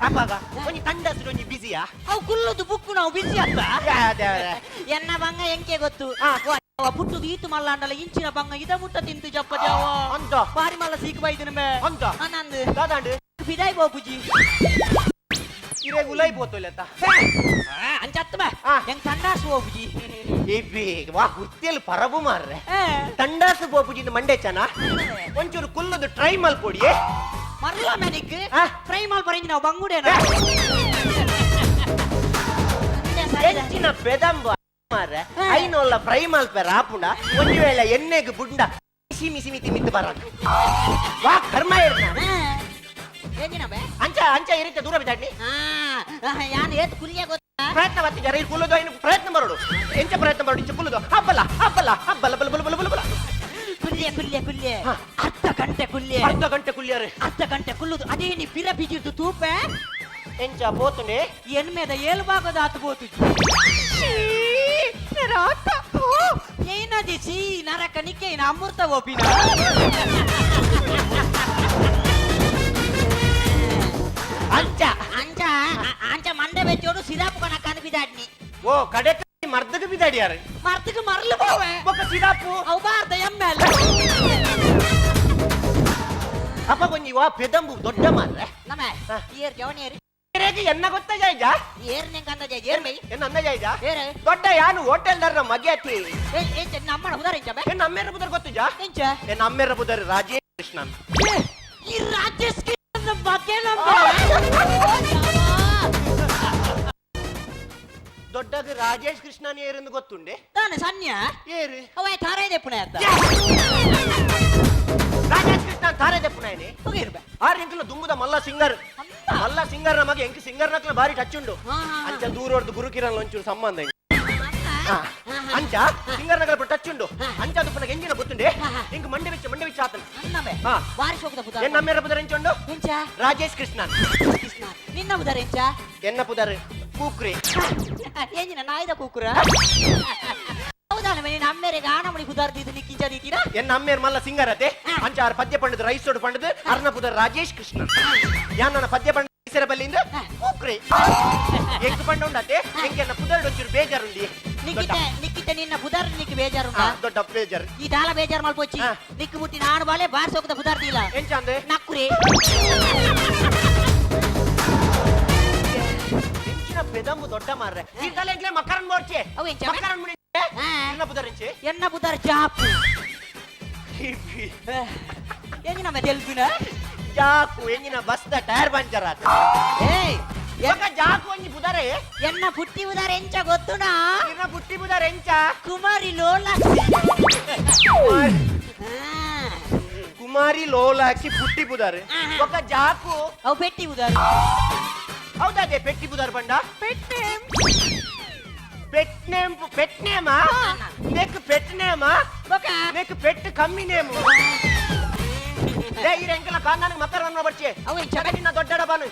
ಅಪ್ಪಾಗ ಒಂಜಿ ತಂಡಸುಡು ಒಂಜಿ ಬಿಸಿಯಾ? ಅವು ಕುಲ್ಲುದು ಬುಕ್ಕು ನಾವು ಬಿಸಿ ಅತ್ತ. ದೇವ್ರೆ. ಎನ್ನ ಬಂಗ ಎಂಕೆ ಗೊತ್ತು. ಆ. ಅವ ಪುಟ್ಟುದು ಈತು ಮಲ್ಲಾಂಡಲ ಇಂಚಿನ ಬಂಗ ಇದ ಮುಟ್ಟ ತಿಂತು ಜಪ್ಪ ಜಾವ. ಅಂದ. ಬಾರಿ ಮಲ್ಲ ಸೀಕ್ ಬೈದಿನ ಮೇ. ಅಂದ. ನಂದು. ದಾದಾಂಡು. ಬಿದಾಯ್ ಬೋಪುಜಿ. ಇರೇ ಉಲೈ ಪೋತೊಲೆತ್ತ. ಅಂಚತ್ತ ಮೇ. ಆ. ಎಂಗ್ ತಂಡಾಸು ಬೋಪುಜಿ. ಇಬ್ಬಿ ವಾ ಹುರ್ತಿಯಲ್ಲಿ ಪರಬು ಮಾರ್ರೆ. ತಂಡಾಸು ಬೋಪುಜಿಂದ ಮಂಡೆ ಚನ ಒಂಚೂರು ಕುಲ್ಲದು ಟ್ರೈ ಮಲ್ಪೊಡಿ. ಮರ್ಲ ಮೆನಿಕ್. ಆ. ಫ್ರೈ ಮಾಲ್ ಬರಿಂಜಿ ನಾವು ಬಂಗುಡೇನ. ಎಂಚಿನ ಪೆದಂಬ ಮಾರ್ರೆ, ಐನೋಲ್ಲ ಫ್ರೈ ಮಲ್ಪೆರ ಆಪುಂಡ? ಒಂಜಿ ವೇಳೆ ಎಣ್ಣೆಗ್ ಬುಂಡ ಮಿಸಿ ಮಿಸಿ ಮಿತಿ ಮಿತ್ತು ಬರ ವಾ ಕರ್ಮ ಇರ್ನ. ಎಂಜಿನ ಬೇ? ಅಂಚ ಅಂಚ ಇರುತ್ತೆ ದೂರ ಬಿದ್ದಾಡ್ನಿ. ಯಾನ್ ಏತ್ ಕುಲ್ಲಿಯ ಗೊತ್ತಾ? ಪ್ರಯತ್ನ ಬತ್ತಿದ್ದಾರೆ ಇಲ್ಲಿ ಕುಲ್ಲದು ಐನು ಪ್ರಯತ್ನ ಬರೋಡು. ಎಂಚ ಪ್ರಯತ್ನ ಬರೋಡು? ಇಂಚ ಕುಲ್ಲದು ಹಬ್ಬಲ್ಲ ಹಬ್ಬಲ್ಲ ಹಬ್ಬಲ್ಲ ಬಲ ಬಲ ಬಲ ಬಲ ಬಲ. ಕುಲ್ಯ ಕುಲ್ಯ ಕುಲ್ಯ. ಹಾ. ಅರ್ಧ ಗಂಟೆ ಕುಲ್ಯ. ಅರ್ಧ ಗಂಟೆ ಕುಲ್ಯಾರೆ. ಅರ್ಧ ಗಂಟೆ ಕುಲ್ಲುದು ಅದೇ ನೀ ಪಿರ ಬಿಜಿರ್ದು ತೂಪೆ. ಎಂಚ ಪೋತುಂಡೆ? ಎನ್ಮೆದ ಏಳು ಭಾಗದ ಆತು ಪೋತು. ಛೀ, ನರಕ. ಓ, ಏನದಿ ಸೀ ನರಕ ನಿಕ್ಕೆ ಅಮೃತ ಓಪಿನ. ಅಂಚ ಅಂಚ ಅಂಚ ಮಂಡೆ ಬೆಚ್ಚೋಡು ಸಿರಾಪು ಕಣ ಕನ್ಪಿದಾಡ್ನಿ. ಓ ಕಡೆ ಮರ್ದಗ ಬಿದ್ದಾಡಿಯಾರೆ. ಮರ್ತಕ್ಕೆ ಮರಲು പോವೆ. ಬೊಕ್ಕ ಸಿರಾಪು? ಅವು ಬಾರ್ದ ಎಮ್ಮೆಲ್ಲ. ಅಪ್ಪ ಕೊಂಜಿ ವಾ ಪೆದಂಬು ದೊಡ್ಡ ಮಾರ್ರೆ. ನಮ್ಮ ಹಾ. ಏರ್ ಜವನಿಯರು. ಏರೇಗೆ ಎನ್ನ ಗೊತ್ತ ಜಾಯ್ಜಾ? ಏರ್ ನಿಂಗೆ ಅಂದಾಜ ಏರ್ ಮೈ. ಎನ್ನ ಅಂದಾಜ? ಏರ್. ದೊಡ್ಡ ಯಾನು ಹೋಟೆಲ್ ದರ್ನ ಮಗ್ಯಾತಿ. ಏ ನಮ್ಮನ ಹುದಾರ ಇಂಚ ಬೇ. ಎನ್ನ ಅಮ್ಮೇರ ಬುದರ್ ಗೊತ್ತುಜಾ? ಎಂಚ? ಎನ್ನ ಅಮ್ಮೇರ ಬುದರ್ ರಾಜೇಶ್ ಕೃಷ್ಣನ್. ಏ, ಈ ರಾಜೇಶ್ ಕೃಷ್ಣನ್ ಬಗ್ಗೆ ನಮ್ಮ ದೊಡ್ಡಗ ರಾಜೇಶ್ ಕೃಷ್ಣನ್ ಏರೆಂದು ಗೊತ್ತುಂಡೆ? ತಾನೆ ಸನ್ಯ. ಏರು? ಅವ ತಾರೇ ಇದೆ ಪುಣೆ ಅಂತ. ರಾಜೇಶ್ ಕೃಷ್ಣನ್ ತಾರೆ ದೆಪ್ಪುನಾಯನೆ. ಹೋಗಿರ್ಬೆ. ಆರ್ ಎಂಕಲ ದುಂಬುದ ಮಲ್ಲ ಸಿಂಗರ್. ಅಂದ. ಮಲ್ಲ ಸಿಂಗರ್ ನಮಗೆ ಎಂಕ್ ಸಿಂಗರ್ ನಕ್ಲ ಬಾರಿ ಟಚ್ ಉಂಡು. ಹಾ, ಹಾ, ಹಾ. ಅಂಚ ದೂರೋರ್ದು ಗುರುಕಿರಣ್ ಒಂಚೂರು ಸಂಬಂಧ ಇಂಚ. ಹಾ. ಅಂಚ ಸಿಂಗರ್ ನಗರ ಟಚ್ ಉಂಡು. ಹಾ. ಅಂಚ ಅದು ಪುನಃ ಎಂಜಿನ ಗೊತ್ತುಂಡೆ. ಹಾ, ಹಾ. ಎಂಕ್ ಮಂಡೆ ಬಿಚ್ಚ ಮಂಡೆ ಬಿಚ್ಚ ಆತನ. ಅನ್ನಬೆ. ಹಾ. ಬಾರಿ ಶೋಕದ ಪುದಾರ್. ಎನ್ನ ಅಮ್ಮೇರ ಪುದರ್ ಎಂಚುಂಡು? ಎಂಚ? ರಾಜೇಶ್ ಕೃಷ್ಣನ್. ಕೃಷ್ಣ ನಿನ್ನ ಪುದಾರ್ ಎಂಚ? ಎನ್ನ ಪುದರ್ ಕೂಕ್ರಿ. ಎಂಜಿನ ನಾಯ್ದ ಕೂಕುರ? ಹೌದಾನ ನೀನು ಅಮ್ಮೇರಿಗೆ ಆನಮಣಿ ಪುದಾರ್ ದೀದು ನಿಕ್ಕಿಂಚ ದೀತೀರಾ? ಎನ್ನ ಅಮ್ಮೇರ್ ಮಲ್ಲ ಸಿಂಗರ್ ಅತೆ. ಅಂಚ ಆರ್ ಪದ್ಯ ಪಂಡದು ರೈಸೋಡು ಪಂಡದು ಅರ್ನ ಪುದರ್ ರಾಜೇಶ್ ಕೃಷ್ಣನ್. ಯಾನ್ ಪದ್ಯ ಪಂಡ ರೈಸರ ಬಲ್ಲಿಂದ ಕೂಕ್ರಿ ಎಂಕ್ ಪಂಡ ಉಂಡತೆ. ಎಂಕ್ ಎನ್ನ ಪುದರ್ ಒಂಚೂರು ಬೇಜಾರುಂಡಿ. ನಿಕ್ಕಿತ ನಿಕ್ಕಿತ ನಿನ್ನ ಪುದಾರ್ ನಿಕ್ ಬೇಜಾರುಂಡ? ದೊಡ್ಡ ಬೇಜಾರು. ಈ ದಾಲ ಬೇಜಾರ್ ಮಲ್ಪೊಚ್ಚಿ. ಹಾ. ನಿಕ್ಕು ಮುಟ್ಟಿ ನಾನು ಬಾಲೆ ಬಾರ್ ಸೋಕದ ಪುದಾರ್ ದೀಲ. ಎಂಚ ಅಂದೆ? ನಕ್ಕುರಿ. ಎಂಚಿನ ಪೆದಂಬು ದೊಡ್ಡ ಮಾರ್ರೆ, ಈ ತಲೆ ಎಂಕ್ಲೆ ಮಕರನ್ ಮೋರ್ಚೆ. ಅವು ಎಂಚ? ಮಕರನ್ ಮುನಿ. ಹಾ. ಎನ್ನ ಪುದರ್ ಎಂಚೆ? ಎನ್ನ ಪುದಾರ್ ಜಾಪು. ಎಂಜಿನ ತೆಲ್ಪಿನ? ಜಾಕು ಎಂಜಿನ ಬಸ್ the tyre puncture ಆತ. ಏಯ್. ಬೊಕ ಜಾಕು ಒಂಜಿ ಪುದರೆ ಎನ್ನ ಪುಟ್ಟಿ ಉದಾರ ಎಂಚ ಗೊತ್ತುನಾ ಇರ್ನ ಪುಟ್ಟಿ ಪುದರ್ ಎಂಚ ಕುಮಾರಿ ಲೋಲಾಕ್ಷಿ ಕುಮಾರಿ ಲೋಲಾಕ್ಷಿ ಪುಟ್ಟಿ ಪುದರ್ ఒక ಜಾಕು ಅವು ಪೆಟ್ಟಿ ಉದಾರು ಹೌದಾದೆ ಪೆಟ್ಟಿ ಪುದರ್ ಬಂಡ ಪೆಟ್ ನೇಮ್ ಪೆಟ್ ನೇಮಾ ನೆಕ್ ಪೆಟ್ ನೇಮಾ ಬೊಕ ನೆಕ್ ಪೆಟ್ ಕಮ್ಮಿ ನೇಮು ಏ ಈ ಎಂಕಲ ಕಾಂದಾನ ಮಕ್ಕಳ ಬರ್ಚೆ ಅವು ಎಂಚ ನಿನ್ನ ದೊಡ್ಡಡ ಬಾನು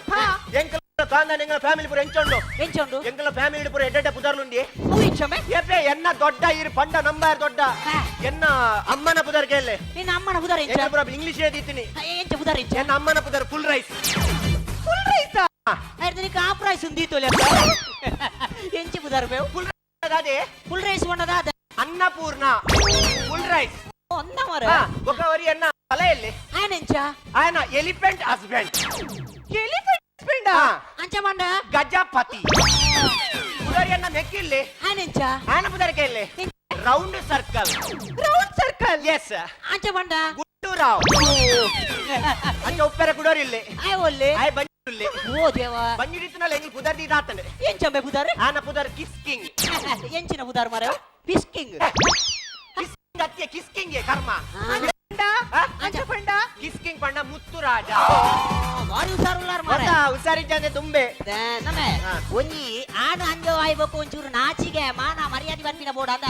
ಎಂಕಲ ಕಾಂದಾನ ಎಂಕಲ ಫ್ಯಾಮಿಲಿ ಪೂರ ಎಂಚೊಂಡು ಎಂಚೊಂಡು ಎಂಕಲ ಫ್ಯಾಮಿಲಿ ಪೂರ ಎಡ್ಡೆಡ್ಡೆ ಪುದರ್ಲುಂಡಿ ಅವು ಎಂಚೊಮ್ಮೆ ಏಪೆ ಎನ್ನ ದೊಡ್ಡ ಇರು ಪಂಡ ನಂಬಾರ್ ದೊಡ್ಡ ಎನ್ನ ಅಮ್ಮನ ಪುದರ್ ಕೇಳೆ ನಿನ್ನ ಅಮ್ಮನ ಪುದರ್ ಎಂಚ ಎಂಕಲ ಪೂರ ಇಂಗ್ಲಿಷ್ ದೀತೀನಿ ಎಂಚ ಪುದರ್ ಎಂಚ ಎನ್ನ ಅಮ್ಮನ ಪುದರ್ ಫುಲ್ ರೈಸ್ ಫುಲ್ ರೈಸ್ ನಿನಗೆ ಆಪ್ ರೈಸ್ ಉಂದೀತೋಲೆ ಎಂಚ ಪುದರ್ ಬೇವು ಫುಲ್ ಅದೇ ಫುಲ್ ರೈಸ್ ಬಣ್ಣದ ಅದ ಅನ್ನಪೂರ್ಣ ಫುಲ್ ರೈಸ್ ಒಂದ ಮರ ఒక ವರಿ ಎನ್ನ ತಲೆಯಲ್ಲಿ ಆನೆಂಚ ఆయన ಎಲಿಫೆಂಟ್ ಹಸ್ಬೆಂಡ್ ಎಲಿಫೆಂಟ್ ಹಸ್ಬೆಂಡ್ ಅಂಚ ಮಂಡ ಗಜಪತಿ ಪುದರಿ ಅನ್ನ ಮೆಕ್ಕಿಲ್ಲಿ ಆನೆಂಚ ఆయన ಪುದರಿಕೆಯಲ್ಲಿ round circle round circle yes ಅಂಚ ಮಂಡ ಗುಂಡೂರಾವ್ ಅಂಚ ಉಪ್ಪೆರ ಕುಡೋರಿಲ್ಲಿ ಆಯ್ ಒಲ್ಲೆ ಆಯ್ ಬಂಜಿಲ್ಲಿ ಓ ದೇವ ಬಂಜಿಡಿತ್ತನಲ್ಲ ಎಂಗಿಲ್ ಪುದರ್ ದೀದಾತಂಡೆ ಎಂಚಂಬೆ ಪುದರ್ ಆನ ಪುದರ್ ಕಿಸ್ಕಿಂಗ್ ಎಂಚಿನ ಪುದರ್ ಮರ ಪಿಸ್ಕಿಂಗ್ ಕಿಸ್ಕಿಂಗ್ ಅತ್ತಿಯ ಕಿಸ್ಕಿಂಗ್ ಕರ್ಮ ಅಂಚ ಪಂಡ ಕಿಸ್ಕಿಂಗ್ ಪಂಡ ಮುತ್ತುರಾಜ ಬಾರಿ ಹುಷಾರುಲ್ಲಾರ ಮಾರ ಹುಷಾರಿದ್ದಾನೆ ತುಂಬೆ ನಮ್ಮೆ ಒಂಜಿ ಆನು ಅಂಜೋ ಆಯ್ಬೇಕು ಒಂಚೂರು ನಾಚಿಗೆ ಮಾನ ಮರ್ಯಾದೆ ಬರ್ಪಿನ ಬೋಡ ಅಂದ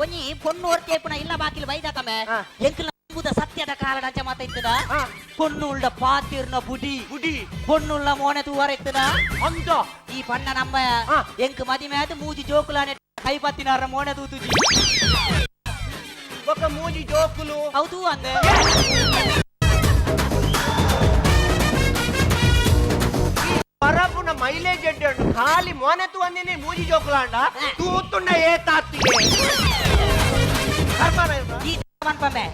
ಒಂಜಿ ಪೊಣ್ಣು ಒರ್ತಿ ಇಲ್ಲ ಬಾಕಿಲ್ ಬೈದಾಕಮೆ ಎಂಕಲ್ ನಂಬುದ ಸತ್ಯದ ಕಾರಣ ಅಂಚ ಮಾತ ಇತ್ತದ ಪೊಣ್ಣು ಉಳ್ಳ ಪಾತಿರ್ನ ಬುಡಿ ಬುಡಿ ಪೊಣ್ಣುಳ್ಳ ಮೋನೆ ತೂವರ ಇತ್ತದ ಅಂದ ಈ ಪಣ್ಣ ನಮ್ಮ ಎಂಕ್ ಮದಿಮೆ ಆದ್ ಮೂಜಿ ಜೋಕುಲಾನೆ ಕೈ ಪತ್ತಿನಾರ ಮೋನೆ ತೂತುಜಿ ఒక ಮೂಜಿ ಜೋಕುಲು ಹೌದು ಅಂದೆ ಪರಪುನ ಮೈಲೇಜ್ ಎಡ್ಡೆ ಉಂಟು ಖಾಲಿ ಮೋನೆ ತೂ ಅಂದಿನಿ ಮೂಜಿ ಜೋಕುಲಾಂಡ ತೂತುಂಡ ಏ ತಾತಿಗೆ ಈ ಮನ್ಪಮ್ಮೆ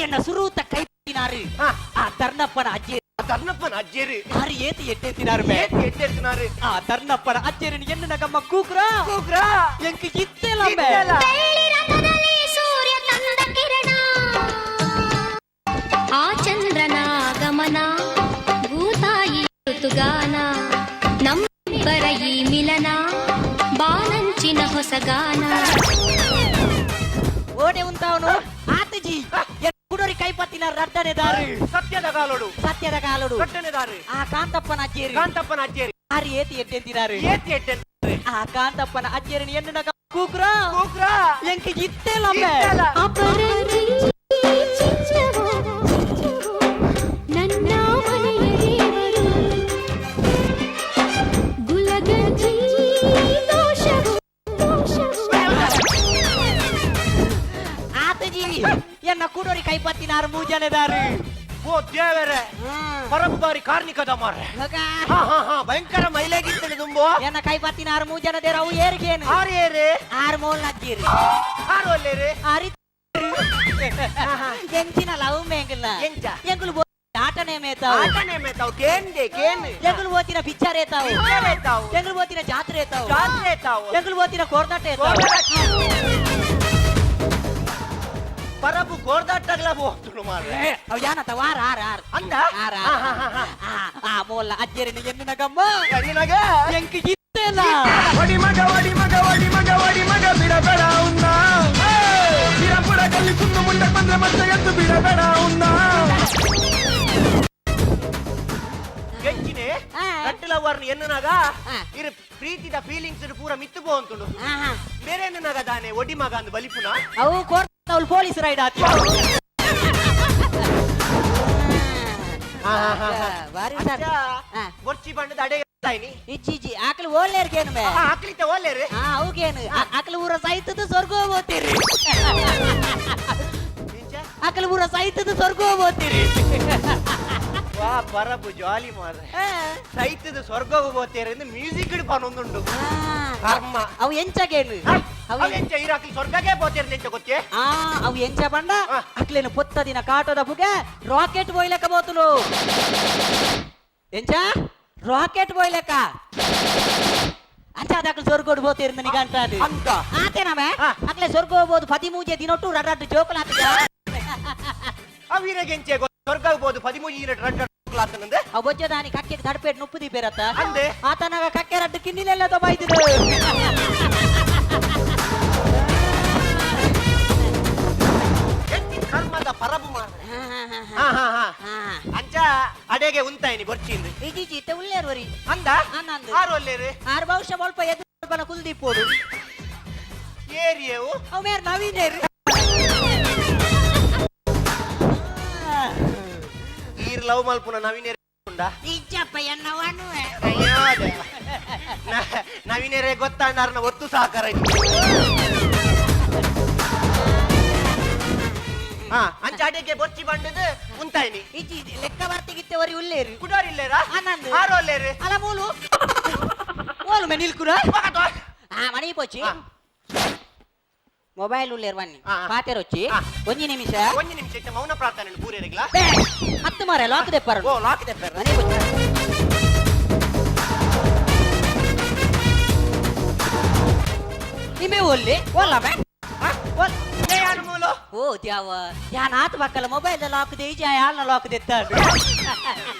ಎನ್ನ ಸುರೂತ ಕೈ ಪತ್ತಿನಾರು ಆ ತರ್ನಪ್ಪನ ಅಜ್ಜಿ ತರ್ನಪ್ಪನ ಅಜ್ಜೇರಿ ಆರು ಏತಿ ಎಟ್ಟೆತ್ತಿನಾರು ಮೇ ಏತಿ ಎಟ್ಟೆತ್ತಿನಾರು ಆ ತರ್ನಪ್ಪನ ಅಜ್ಜೇರಿನ ಎನ್ನು ನಗಮ್ಮ ಕೂಕ್ರಾ ಕೂಕ್ರಾ ಎಂಕ್ ಇತ್ತೆಲ ಮೇ ಬೆಳ್ಳಿ ಸೂರ್ಯ ತಂದ ಕಿರಣ ಆ ಚಂದ್ರನ ಗಮನ ಭೂತಾಯಿ ಋತುಗಾನ ನಮ್ಮಿಬ್ಬರ ಈ ಮಿಲನ ಬಾನಂಚಿನ ಹೊಸಗಾನ ಓಡೆ ಉಂತಾವನು ಆತಜಿ ಕುಡೋರಿ ಕೈ ಪತ್ತಿನ ರಡ್ಡನೆ ದಾರು ಸತ್ಯದ ಕಾಲೋಡು ಸತ್ಯದ ಕಾಲೋಡು ರಡ್ಡನೆ ದಾರು ಆ ಕಾಂತಪ್ಪನ ಅಜ್ಜೇರಿ ಕಾಂತಪ್ಪನ ಅಜ್ಜೇರಿ ಆರು ಏತಿ ಎಟ್ಟೆತ್ತಿನಾರು ಏತಿ ಎಟ್ಟೆತ್ತಿನಾರು ಆ ಕಾಂತಪ್ಪನ ಅಜ್ಜೇರಿನ ಎನ್ನು ನಗ ಕೂಕ್ರಾ ಕೂಕ್ರಾ ಎಂಕ್ ಇತ್ತೆಲ ಮೇ ಅಪರಂಜಿ ಚಿನ್ನವೋ ನನ್ನ ಮನೆಯ ದೇವರು ಗುಲಗಂಜಿ ದೋಷವು ಆತಜಿ ಎನ್ನ ಕುಡೋರಿ ಕೈ ಪತ್ತಿನಾರು ಮೂಜನೆದಾರು ಓ ದೇವರೇ ಪರಬು ಬಾರಿ ಕಾರ್ಣಿಕದ ಮಾರ್ರೆ ಹಾ ಹಾ ಹಾ ಭಯಂಕರ ಮೈಲೇಜ್ ಇತ್ತನೆ ತುಂಬು ಎನ್ನ ಕೈ ಪತ್ತಿನಾರು ಮೂಜನ ದೇರ ಅವು ಏರಿಗೇನು ಆರು ಏರು ಆರು ಮೋಲ್ ನಜ್ಜೀರಿ ಆರು ಒಲ್ಲೇರು ಆರಿ ಎಂಚಿನ ಲವ್ ಮೇಂಗಿಲ್ಲ ಎಂಚ ಎಂಗುಲು ಆಟನೇ ಮೇತಾವು ಆಟನೇ ಮೇತಾವು ಕೇಂದೆ ಕೇನ್ ಎಂಗುಲು ಓತಿನ ಪಿಕ್ಚರ್ ಏತಾವು ಪಿಕ್ಚರ್ ಏತಾವು ಎಂಗುಲು ಓತಿನ ಜಾತ್ರೆ ಏತಾವು ಜಾತ್ರೆ ಏತಾವು ಎಂಗುಲು ಓತಿನ ಕೋರ್ದಾಟ ಏತಾವು ಪರಬು ಕೋರ್ದಾಟಗ್ಲ ಹೋಗ್ತುಳು ಮಾರ್ರೆ ಅವು ಯಾನತ ವಾರ ಆರ್ ಆರ್ ಅಂದ ಆರ್ ಆರ್ ಆ ಮೋಲ್ಲ ಅಜ್ಜೇರಿನ ಎನ್ನು ನಗಮ್ಮ ಎನ್ನಿನಗ ಎಂಕ್ ಇತ್ತೆಲ ಒಡಿ ಮಗ ಒಡಿ ಮಗ ಒಡಿ ಮಗ ಒಡಿ ಮಗ ಬಿಡಬೇಡ ಉನ್ನ ಬಿಡಪುಡ ಕಲ್ಲಿ ಕುಂದು ಮುಂದೆ ಬಂದ್ರೆ ಮತ್ತೆ ಎದ್ದು ಬಿಡಬೇಡ ಉನ್ನ ಎಂಚಿನೆ ಕಟ್ಟಲವರ್ನ ಎನ್ನುನಾಗ ಇರು ಪ್ರೀತಿದ ಫೀಲಿಂಗ್ಸ್ ಪೂರ ಮಿತ್ತು ಪೋಂತುಂಡು ಬೇರೆ ಎನ್ನುನಾಗ ದಾನೆ ಒಡಿ ಮಗ ಅಂದ್ ಬಲಿಪುನ ಅವು ಕೋರ್ತಾವಳು ಪೊಲೀಸ್ ರೈಡ್ ಆತಿ ಬಾರಿ ಹುಷಾರ್. ಬೊರ್ಚಿ ಬಣ್ಣದ ಅಡೆ ತಾಯಿನಿ ಇಜ್ಜಿ ಇಜ್ಜಿ ಆಕಳು ಓಲ್ಲೇರ್ಗೇನು ಮೇ ಆಕಳಿತ ಓಲ್ಲೇರು ಅವುಗೇನು ಆಕಳು ಊರ ಸಾಯ್ತದ ಸ್ವರ್ಗ ಹೋಗ್ತೀರಿ ಆಕಳು ಊರ ಸಾಯ್ತದ ಸ್ವರ್ಗ ಹೋಗ್ತೀರಿ ವಾ ಪರಬು ಜಾಲಿ ಮಾರ್ರೆ ಸೈತದ ಸ್ವರ್ಗ ಹೋಗ್ತೀರಿ ಅಂದ್ರೆ ಮ್ಯೂಸಿಕ್ ಪನೊಂದುಂಡು ಕರ್ಮ ಅವು ಎಂಚಗೇನು ಅವು ಎಂಚ ಇರಾಕಲಿ ಸ್ವರ್ಗಕ್ಕೆ ಪೋತೇರಿ ಎಂಚ ಗೊತ್ತೇ ಅವು ಎಂಚ ಬಂಡ ಅಕ್ಲೇನು ಪೊತ್ತ ದಿನ ಕಾಟದ ಬುಗೆ ರಾಕೆಟ್ ಬೋಯ್ಲೆಕ್ಕ ಬೋತುಲು ಎಂಚ ರಾಕೆಟ್ ಬೋಯ್ಲೆಕ್ಕ ಅಂಚ ಅದಾಕಲು ಸ್ವರ್ಗೋಡು ಬೋತೇರಿ ನನಗೆ ಅಂಟಾದು ಅಂತ ಆತೇನಮೆ ಅಕ್ಲೆ ಸ್ವರ್ಗ ಹೋಗ್ಬೋದು ಪದಿಮೂಜೆ ದಿನೊಟ್ಟು ರಡ್ಡು ಜೋಕುಲ ಅವಿರಗೆಂಚೆ ಸ್ವರ್ಗ ಹೋಗ್ಬೋದು ಪದಿಮೂಜೆ ದಿನ ರಡ್ಡು ಜೋಕ್ಲಾತನಂದೆ. ಅವ್ ಬೊಜ್ಜದಾನಿ ಕಕ್ಕೆಗೆ ತಡಪೇಟ್ ನುಪ್ಪು ದೀಪೇರತ್ತ. ಅಂದೆ. ಆತನಾಗ ಕಕ್ಕೆ ರಡ್ಡು ಕಿನ್ನಿಲೆಲ್ಲ ತೊಬಾಯ್ತಿದ್ದು. ಎಂಚಿನ ಕರ್ಮದ ಪರಬು ಮಾರ್ರೆ. ಹಾ ಹಾ ಹಾ ಅಂಚ ಅಡೆಗೆ ಉಂತಾಯಿನಿ ಬೊರ್ಚಿಂದು. ಇಜೀಜಿ ಇತ್ತೆ ಉಲ್ಲೇರು ವರಿ. ಅಂದ. ಅಂದಂದು. ಆರು ಒಲ್ಲೇರು. ಆರು ಬಹುಶಃ ಸ್ವಲ್ಪ ಎದ್ದು ಸ್ವಲ್ಪ ಕುಲ್ದೀಪೋಡು. ಏರಿಯವು. ಅವ್ ಮೇರ್ ನವೀನೇರು. ಈರ್ ಲವ್ ಮಲ್ಪುನ ನವೀನೇರು ಉಂಡ. ಇಜ್ಜಪ್ಪ ಎನ್ನವನು. ಅಯ್ಯೋ ದೇವ. ನವೀನೇರೇ ಗೊತ್ತಾಂಡಾರ್ನ ಒತ್ತು ಸಹಕಾರ ಇತ್ತು. ಹಾ ಅಂಚ ಅಡೆಗೆ ಬೊರ್ಚಿ ಬಂಡದು ಉಂತಾಯಿನಿ. ಇಜ್ಜಿ ಲೆಕ್ಕ ಬರ್ತಿಗಿತ್ತೆ ವರಿ ಉಲ್ಲೇರು. ಕುಡೋರ್ ಇಲ್ಲೇರಾ? ಆನಂದ್. ಆರು ಒಲ್ಲೇರು. ಅಲ್ಲ ಮೂಲು ಓಲು ಮೆ ನಿಲ್ಕುರ. ಹಾ ಮಣಿ ಪೋಚಿ. ಮೊಬೈಲ್ ಉಲ್ಲೇರು ಬನ್ನಿ. ಪಾತೆರೊಚ್ಚಿ. ಒಂಜಿ ನಿಮಿಷ. ಒಂಜಿ ನಿಮಿಷ ಇತ್ತೆ ಮೌನ ಪ್ರಾರ್ಥನೆ ಪೂರೇರಿಗ್ಲಾ. ಹತ್ತು ಮಾರೆ ಲಾಕ್ ದೆಪ್ಪರು. ಓ ಲಾಕ್ ದೆಪ್ಪರು. ಮನೆ ಪೋಚಿ. ನಿಮೆ ಒಲ್ಲಿ ಓಲ್ಲ ಬೇ. ಓಲ್. ಯಾನು ಮೂಲು? ಓ ದ್ಯಾವ ಯಾನ್ ಆತ ಬಕ್ಕಲ ಮೊಬೈಲ್ ಲಾಕ್ they ಇಜ ಯಾಲ್ನ ಲಾಕ್ ದೆತ್ತಾಡು.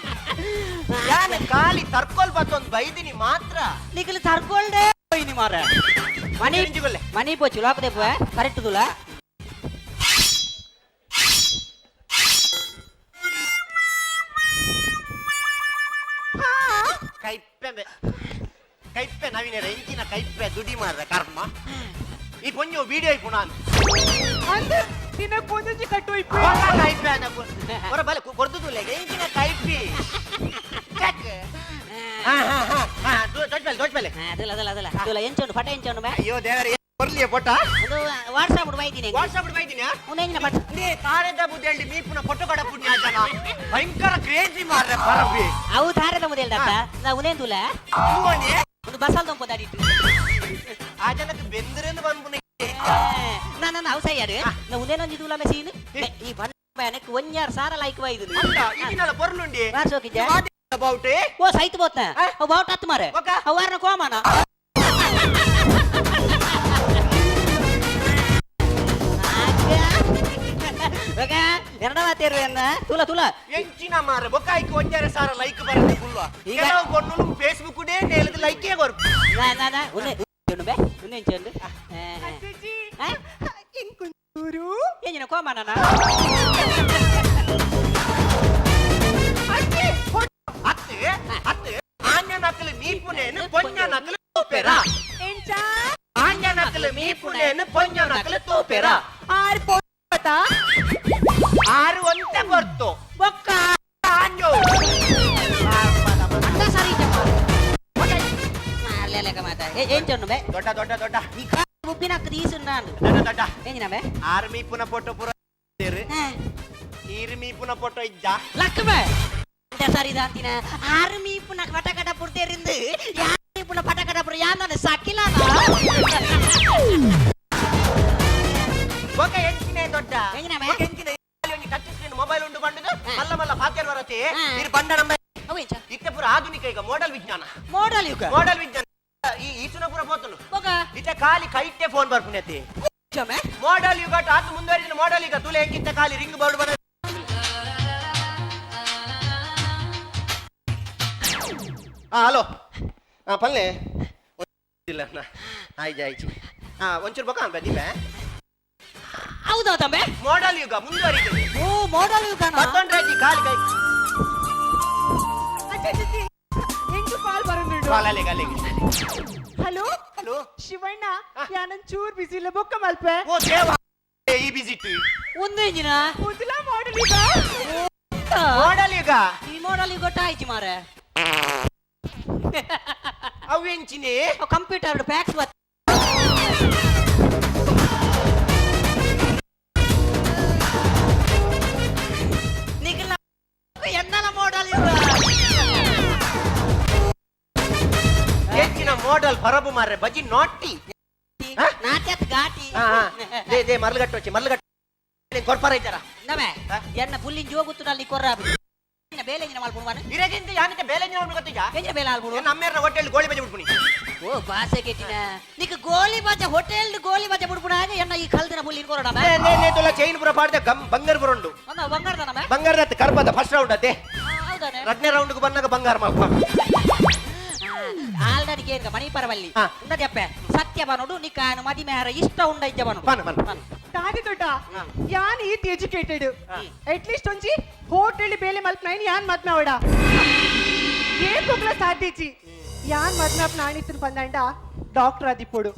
ಯಾನ ಖಾಲಿ ತರ್ಕೊಲ್ ಬತ್ತೊಂದು ಬೈದಿನಿ ಮಾತ್ರ. ನಿಗಲು ತರ್ಕೊಲ್ಡೆ ಹೋಯ್ನಿ ಮಾರ. ಮಣಿ ಇಂಜಿಗೊಲ್ಲೆ. ಮಣಿ ಪೋಚಿ ಲಾಕ್ ದೆಪ್ಪುವ ಕರೆಕ್ಟ್ ತುಲ. ಕೈಪೆ ಕೈಪೆ ನವೀನರ ಇಂಚಿನ ಕೈಪೆ ದುಡಿ ಮಾರ್ರೆ ಕರ್ಮ. ಈ ಪೊಂಜು ವಿಡಿಯೋ ಇಪ್ಪು ನಾನು. ಅಂದ ದಿನಕ್ಕೆ ಒಂದೊಂದು ಕಟ್ಟು ಇಪ್ಪು. ಕೈಪೆ ಹೊರ ಬಲೆ ಕೊರ್ದುದುಲ್ಲ ಇಂಚಿನ ಕೈಪಿ. ಚೆಕ್. ಹಾ ಹಾ ಹಾ ಹಾ ದೊಡ್ಡ ಮೇಲೆ ದೊಡ್ಡ ಮೇಲೆ. ಅದಲ್ಲ ಅದಲ್ಲ ಅದಲ್ಲ ತುಲ ಎಂಚೊಂಡು ಫಟ ಎಂಚೊಂಡು ಮೇ. ಅಯ್ಯೋ ದೇವರೇ ಕೊರ್ಲಿಯ ಪೊಟ್ಟ. ಒಂದು ವಾಟ್ಸಾಪ್ ಬೈದಿನಿ. ವಾಟ್ಸಾಪ್ ಬೈದಿನಿ. ಉಂದೆಂಜಿನ ಪಟ್. ನೀ ತಾರೆದ ಬುದ್ಧಿ ಮೀಪುನ ಫೋಟೋ ಕಡ ಪುಣ್ಯ ಜನ ಭಯಂಕರ ಕ್ರೇಜಿ ಮಾರ್ರೆ ಪರಬಿ. ಅವು ತಾರೆದ ಮುದೇಲ್ ದತ್ತ ನಾ ಉನೇನ್ ತುಲ. ತೂವನೆ. ಒಂದು ಬಸಲ್ ದೊಂಪು ದಾಡಿಟ್ಟು. ಆ ಜನಕ್ಕೆ ಬೆಂದ್ರೇನು ಬಂದ್ಪುನ. ನನ್ನ ಅವು ಸಯ್ಯಾರು ನಾ ಉಂದೇನೊಂಜಿ ತುಲ ಮೆ ಸೀನು ಈ ಬಂದ ಬ್ಯಾನಕ್ ಒಂಜಾರು ಸಾರ ಲೈಕ್ ಬೈದು. ಅಲ್ಲ ಇದಿನಲ್ಲ ಪೊರ್ಲುಂಡಿ. ವಾರ್ಸೋಕಿಜ. ಅಬೌಟ್. ಓ ಸೈತ್ ಬೋತ್ನ ಅವು ಬಾವುಟ ಹತ್ತು ಮಾರೆ. ಒಕ್ಕ? ಅವು ವಾರನ ಕೋಮಾನ. ಎರಡ ಮಾತೇರು ಎನ್ನ ತುಲ ತುಲ. ಎಂಚಿನ ಮಾರೆ ಬೊಕ್ಕ ಐಕ್ ಒಂಜಾರೆ ಸಾರ ಲೈಕ್ ಬರತ್ತೆ ಫುಲ್. ಈಗ- ಕೆಲವು ಪೊಣ್ಣುಲು ಫೇಸ್ಬುಕ್ ಡೇ ನೇಲದ ಲೈಕೇ ಕೊರ್ಪು. ನಾ ನಾ ನಾ ಉನ್ನೆ ಚೆಂಡು ಬೇ ಉನ್ನೆ ಚೆಂಡು. ಅಜ್ಜಿ ಎಂಕುಂಚೂರು. ಎಂಜಿನ ಕೋಮಾನ. ಅಜ್ಜಿ ಅತ್ತೆ ಅತ್ತೆ ಆನ್ಯ ನಕಲು ಮೀಪುನೇನು ಪೊഞ്ഞ ನಕಲು ತೋಪೆರ. ಎಂಚ ಆನ್ಯ ನಕಲು ಮೀಪುನೇನು ಪೊഞ്ഞ ನಕಲು ತೋಪೆರ. ಆರ್ ಪೊಟ್ಟ. ಆರು ಒಂತೆ ಕೊರ್ತು. ಬೊಕ್ಕ ಆನ್ಯೋ. ಅಂದ ಸರಿ ಮಾರ್ಲೆ ಮಾತ ಏನ್ ಚೆಂಡು ಬೇ. ದೊಡ್ಡ ದೊಡ್ಡ ದೊಡ್ಡ. ಈ ಉಪ್ಪಿನ ನಾನು. ದೊಡ್ಡ ದೊಡ್ಡ. ಎಂಜಿನ ಬೇ. ಆರು ಮೀಪುನ ಫೋಟೋ ಪೂರ ಈರು ಮೀಪುನ ಫೋಟೋ ಇಜ್ಜ. ಲಕ್ಷ್ಮ ಅಂತ ಸರಿ ದಾಂತಿನ ಆರು ಮೀಪುನ ಪಟಕಟ ಪುಡ್ತೇರಿಂದು ಯಾರು ಮೀಪುನ ಪಟಕಟ ಪುರ ಯಾಂದಾನೆ ಸಕಿಲ. ಬೊಕ ಎಂಚಿನ ದೊಡ್ಡ. ಎಂಜಿನ ಬೇ? ಬೊಕ ಎಂಚಿನ ಒಂಜಿ ಟಚ್ ಸ್ಕ್ರೀನ್ ಮೊಬೈಲ್ ಉಂಡು ಬಂಡದು ಮಲ್ಲ ಮಲ್ಲ ಪಾತ್ಯರ್ ಬರತ್ತೆ. ಇರು ಬಂಡ ನಮ್ಮ ಅವು ಎಂಚ? ಇತ್ತೆ ಪೂರ ಆಧುನಿಕ ಈಗ ಮೋಡಲ್ ವಿಜ್ಞಾನ. ಮೋಡಲ್ ಯುಗ. ಮೋಡಲ್ ವಿಜ್ಞಾನ ಈ ಈಸುನ ಪೂರ ಪೋತುನು. ಬೊಕ ಇತ್ತೆ ಖಾಲಿ ಕೈಟ್ಟೆ ಫೋನ್ ಬರ್ಪುನತಿ. ಚಮೆ ಮೋಡಲ್ ಯುಗ ಆತು ಮುಂದುವರಿದ ಮೋಡಲ್ ಈಗ ತುಲೆ ಎಂಕಿತ್ತ ಖಾಲಿ ರಿಂಗ್ ಬೋರ್ಡ್ ಬರ. ಹಾ ಹಲೋ ಹಾ ಪಲ್ಲೆ ಇಲ್ಲ ಆಯ್ತು ಆಯ್ತು ಹಾ ಒಂಚೂರು ಬೊಕ ಅಂತ ದೀಪ. ಹೌದಾ ತಂಬೆ? ಮೋಡಲ್ ಯುಗ ಮುಂದುವರಿದೆ. ಓ ಮೋಡಲ್ ಯುಗನಾ? ಮತ್ತೊಂದು ಖಾಲಿ ಕೈ. ಅಜ್ಜಿ ಎಂಕು ಕಾಲ್ ಬರಂದುಂಡು. ಕಾಲ್ ಅಲ್ಲಿಗೆ ಅಲ್ಲಿಗೆ. ಹಲೋ ಹಲೋ ಶಿವಣ್ಣ ಯಾನನ್ ಚೂರ್ ಬಿಸಿ ಇಲ್ಲ ಬೊಕ್ಕ ಮಲ್ಪೆ. ಓ ದೇವ ಈ ಬಿಸಿ ಇಟ್ಟು. ಒಂದು ಇಂಜಿನ ಮೊದಲ ಮಾಡಲ್ ಯುಗ. ಮೋಡಲ್ ಯುಗ. ಈ ಮೋಡಲ್ ಯುಗ ಆಯ್ತು ಮಾರೆ. ಅವು ಎಂಚಿನಿ? ಕಂಪ್ಯೂಟರ್ ಫ್ಯಾಕ್ಸ್ ಬತ್. ನಿಖಿಲ ಎನ್ನಲ ಮೋಡಲ್ ಯುಗ. ಎಂಚಿನ ಮೋಡಲ್ ಪರಬು ಮಾರ್ರೆ ಬಜಿ ನಾಟಿ. ನಾಟ್ಯತ್ ಘಾಟಿ. They they ಮರ್ಲಗಟ್ಟು వచ్చಿ ಮರ್ಲಗಟ್ಟು ಕೊರ್ಪರ ಇದ್ದಾರ. ನಮೆ ಎನ್ನ ಪುಲ್ಲಿನ ಜೋಗುತ್ತುನಲ್ಲಿ ಕೊರ್ರ ಬೇಲೆ ಇಂಜಿನ ಮಲ್ಪುಣುವನ. ಇರಗಿಂತ ಯಾನಿತ ಬೇಲೆ ಇಂಜಿನ ಮಲ್ಪುಣ ಗೊತ್ತಿಜಾ? ಎಂಜಿನ ಬೇಲೆ ಆಲ್ಪುಣು? ಎನ್ನ ಅಮ್ಮೇರ್ನ ಹೋಟೆಲ್ ಗೋಳಿ ಬಜೆ ಬಿಡ್ಪುಣಿ. ಓ ಬಾಸೆ ಕೆಟ್ಟಿನ ನಿಕ್ ಗೋಲಿ ಬಜೆ ಹೋಟೆಲ್ ಗೋಲಿ ಬಜೆ ಬಿಡ್ಪುಣಾಗ ಎನ್ನ ಈ ಕಲ್ದಿನ ಪುಲ್ಲಿನ ಕೊರಡ ನೇ ನೇ ನೇ ತೊಲ ಚೈನ್ ಪುರ ಪಾಡ್ದೆ ಗಮ್ ಬಂಗಾರ ಪುರ ಉಂಡು. ಒಂದ ಬಂಗಾರದನ ಮೆ? ಬಂಗಾರದ ಕರ್ಬದ ಫಸ್ಟ್ ರೌಂಡ್ ಅತ್ತೆ. ಹೌದಾ? ದಾನೆ? ರಡ್ನೇ ರೌಂಡ್ ಬಂದಾಗ ಬಂಗಾರ ಮಲ್ಪ. ಆಲ್ರೆಡಿ ಕೇಂದ್ರ ಮಣಿ ಪರವಲ್ಲಿ. ಉಂಡದಪ್ಪೆ ಸತ್ಯ ಬನೋಡು ನಿಕಾನು ಮದಿಮೆಹಾರ ಇಷ್ಟ ಉಂಡ ಇಜ್ಜ ಬನೋಡು. ಬನ್ ಬನ್. ದಾದಿ ದೊಡ್ಡ, ಯಾನ್ ಈತ್ ಎಜುಕೇಟೆಡ್, ಅಟ್ಲೀಸ್ಟ್ ಒಂಜಿ ಹೋಟೆಲ್ ಬೇಲೆ ಮಲ್ಪನೈನ್ ಯಾನ್ ಮದ್ಮೆ ಅವಡ ಏಪೊಗ್ಲ ಸಾಧ್ಯಜಿ. ಯಾನ್ ಮದ್ಮೆ ಅಪ್ಪ ನಾಣಿತ್ತಿನ ಬಂದಂಡ ಡಾಕ್ಟರ್ ಆದಿಪ್ಪೊಡು.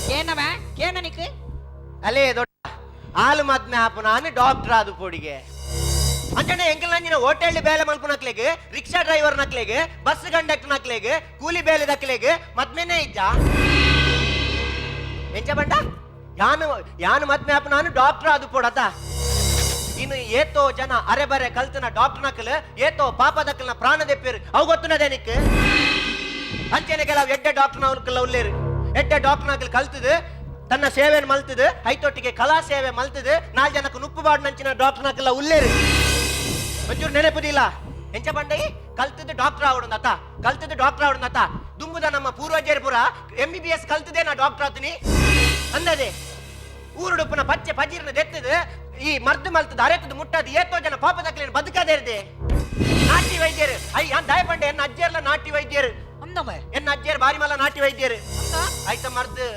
ಕೇನವ ಕೇನ ನಿಕ್? ಅಲೇ ದೊಡ್ಡ, ಆಲು ಮದ್ಮೆ ಆಪು ನಾನು ಡಾಕ್ಟರ್ ಆದು ಪೊಡಿಗೆ ಅಂಚನೆ ಎಂಕಲ್ ನಂಜಿನ ಹೋಟೆಲ್ ಬೇಲೆ ಮಲ್ಪು ನಕ್ಲೆಗ್, ರಿಕ್ಷಾ ಡ್ರೈವರ್ ನಕ್ಲೆಗ್, ಬಸ್ ಕಂಡಕ್ಟರ್ ನಕ್ಲೆಗ್, ಕೂಲಿ ಬೇಲೆ ದಕ್ಲೆಗ್ ಮದ್ಮೆನೇ ಇಜ್ಜ? ಎಂಚ ಬಂಡ, ಯಾನು ಯಾನು ಮದ್ಮೆ ಆಪು ನಾನು ಡಾಕ್ಟರ್ ಆದು ಪೊಡತ. ಇನ್ನು ಏತೋ ಜನ ಅರೆ ಬರೆ ಕಲ್ತನ ಡಾಕ್ಟರ್ ನಕಲ್ ಏತೋ ಪಾಪ ದಕ್ಕಲ್ನ ಪ್ರಾಣ ದೆಪ್ಪೇರು, ಅವು ಗೊತ್ತುನದೇ ನಿಕ್? ಅಂಚನೆ ಕೆಲವು ಎಡ್ಡೆ ಡಾಕ್ಟರ್ ನವಕ್ಕೆಲ್ಲ ಉಲ್ಲೇರು. ಎಡ್ಡೆ ಡಾಕ್ಟರ್ ನಕಲ್ ಕಲ್ತದು ತನ್ನ ಸೇವೆಯನ್ನು ಮಲ್ತದು, ಐತೊಟ್ಟಿಗೆ ಕಲಾ ಸೇವೆ ಮಲ್ತದು, ನಾಲ್ ಜನಕ್ಕೆ ನುಪ್ಪು ಬಾಡ್ ನಂಚಿನ ಡಾಕ್ಟರ್ ನಕಲ್ಲ ಉಲ್ಲೇರು. ಒಂಚೂರು ನೆನಪುದಿಲ್ಲ. ಎಂಚ ಬಂಡೈ, ಕಲ್ತದ್ದು ಡಾಕ್ಟರ್ ಆವಡು ಅತ್ತ, ಕಲ್ತದ್ದು ಡಾಕ್ಟರ್ ಆವಡು ಅತ್ತ. ದುಂಬುದ ನಮ್ಮ ಪೂರ್ವಜರು ಪೂರ MBBS ಕಲ್ತದೆ ನಾ ಡಾಕ್ಟರ್ ಆತೀನಿ ಅಂದದೆ. ಊರುಡುಪ್ಪನ ಪಚ್ಚೆ ಪಜಿರ್ನ ದೆತ್ತದು ಈ ಮರ್ದು ಮಲ್ತದ ಅರೆತದ ಮುಟ್ಟದು ಏತೋ ಜನ ಪಾಪ ದಕ್ಲೇನು ಬದುಕದೇ ಇರದೆ. ನಾಟಿ ವೈದ್ಯರು I ದಾಯ ಪಂಡೆ, ಎನ್ನ ಅಜ್ಜರ್ಲ ನಾಟಿ ವೈದ್ಯರು. ಅಂದಮ್ಮ. ಎನ್ನ ಅಜ್ಜರ್ ಬಾರಿ ಮಲ್ಲ ನಾಟಿ ವೈದ್ಯರು. ಆಯ್ತ ಮರ್ದು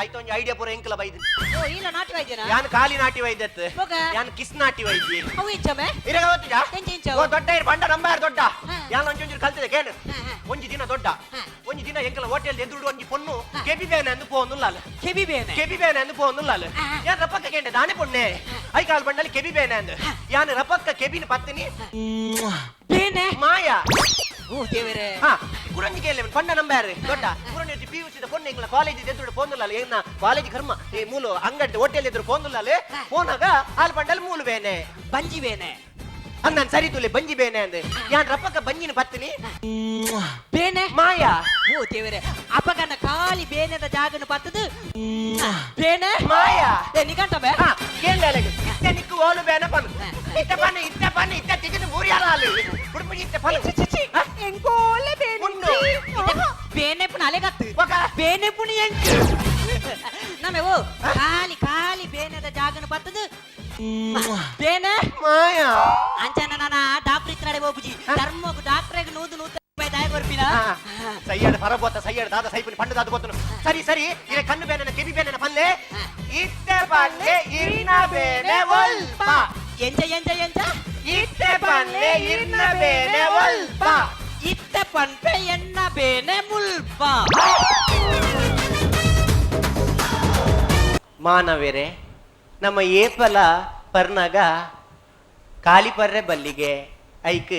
ಆಯ್ತ ಒಂಜಿ ಐಡಿಯಾ ಪೂರ ಎಂಕಲ ಬೈದು. ಓ, ಇಲ್ಲ ನಾಟಿ ವೈದ್ಯನಾ? ಯಾನ್ ಖಾಲಿ ನಾಟಿ ವೈದ್ಯತ್. ಬೊಕ? ಯಾನ್ ಕಿಸ್ ನಾಟಿ ವೈದ್ಯ. ಅವು ಎಂಚಮೆ? ಇರಗ ಗೊತ್ತಿಜಾ? ಎಂಚ ಎಂಚ? ಓ ದೊಡ್ಡ ಇರು ಬಂಡ ನಂಬಾರ ದೊಡ್ಡ. ಯಾನ್ ಒಂಜಿ ಒಂಜಿ ಕಲ್ತದೆ ಕೇಳು. ಒಂಜಿ ದಿನ ದೊಡ್ಡ, ಒಂಜಿ ದಿನ ಎಂಕಲ ಹೋಟೆಲ್ ಎದುರು ಒಂಜಿ ಪೊಣ್ಣು ಕೆಬಿ ಬೇನೆ ಅಂದು ಪೋವೊಂದುಲ್ಲಾಲ್. ಕೆಬಿ ಬೇನೆ? ಕೆಬಿ ಬೇನೆ ಅಂದು ಪೋವೊಂದುಲ್ಲಾಲ್. ಯಾನ್ ರಪಕ್ಕ ಕೇಂಡೆ, ದಾನೆ ಪೊಣ್ಣೆ? I call ಬಂಡಲಿ ಕೆಬಿ ಬೇನೆ ಅಂದು. ಯಾನ್ ರಪಕ್ಕ ಕೆಬಿನ ಪತ್ತಿನಿ. ಬೇನೆ. ಮಾಯಾ. ಓ ದೇವರೇ. ಹಾ, ಕುರಂಜಿ ಕೇಳಿ ಪಂಡ ನಂಬ್ಯಾರ ದೊಡ್ಡ. ಕುರಂಜಿ PUC the ಪೊಣ್ಣು ಎಂಕಲ ಕಾಲೇಜ್ ಎದುರು ಪೋಂದುಲ್ಲಾಲ್. ಏನ ಕಾಲೇಜ್ ಕರ್ಮ, ಈ ಮೂಲು ಅಂಗಡಿ ಹೋಟೆಲ್ ಎದುರು ಪೋಂದುಲ್ಲಾಲ್. ಪೋನಾಗ ಆಲ್ ಬಂಡಲ್ ಮೂಲು ಬೇನೆ. ಬಂಜಿ ಬೇನೆ. ಅಂದನ್ ಸರಿ ತುಲೆ ಬಂಜಿ ಬೇನೆ ಅಂದೆ. ಯಾನ್ ರಪಕ್ಕ ಬಂಜಿನ ಪತ್ತಿನಿ. ಬೇನೆ. ಮಾಯಾ. ಓ ದೇವರೇ, ಅಪಗನ ಖಾಲಿ ಬೇನೆದ ಜಾಗನ ಪತ್ತದು ಬೇನೆ. ಮಾಯಾ. ಏ ನಿಗಂಟಮೆ. ಹಾ, ಕೇಂದ್ರ ಇತ್ತೆ ನಿಕ್ಕು ಓಲು ಬೇನೆ ಪನ್ನು. ಇತ್ತೆ ಪನ್ನು, ಇತ್ತೆ ಪನ್ನು, ಇತ್ತೆ ತಿಗಿದು ಬೂರಿಯಾಲ ಆಲು ಉಡುಪಿ ಇತ್ತೆ ಪನ್ನು. ಎಂಕೋಲೆ ಬೇನೆ. ಉಂಡು. ಬೇನೆ ಪುಣ ಅಲೆಗತ್ತು. ಬೊಕ? ಬೇನೆ ಪುಣಿ ಎಂಕ್ ನಮೆ ಓ ಖಾಲಿ ಖಾಲಿ ಬೇನೆದ ಜಾಗನ ಪತ್ತದು ಬೇನೆ. ಮಾಯಾ. ಅಂಚನ ನಾನ ಡಾಕ್ಟರ್ ಇತ್ತನಡೆ ಹೋಗುಜಿ. ಧರ್ಮಗ್ ಡಾಕ್ಟರ್ಗೆ ನೂದು ನೂತ ರೂಪಾಯಿ ದಾಯ ಕೊರ್ಪಿನ. ಸೈಯಡ್ ಹೊರಬೋತ ಸೈಯಡ್ ದಾದ ಸೈಪುನಿ ಪಂಡು ದಾದ ಬೋತನು. ಸರಿ ಸರಿ, ಇರೆ ಕಣ್ಣು ಬೇನೆ ಕೆಬಿ ಬೇನೆ ಪಲ್ಲೆ. ಇತ್ತೆ ಪಲ್ಲೆ ಇರ್ನ ಬೇನೆ ಒಲ್ಪ. ಎಂಚ ಎಂಚ ಎಂಚ? ಇತ್ತೆ ಪಲ್ಲೆ ಇರ್ನ ಬೇನೆ ಒಲ್ಪ. ಇತ್ತೆ ಪನ್ಪೆ ಎನ್ನ ಬೇನೆ ಮುಲ್ಪ. ಮಾನವರೇ, ನಮ್ಮ ಏಪಲ ಪರ್ನಾಗ ಕಾಲಿ ಪರ್ರೆ ಬಲ್ಲಿಗೆ, ಐಕ್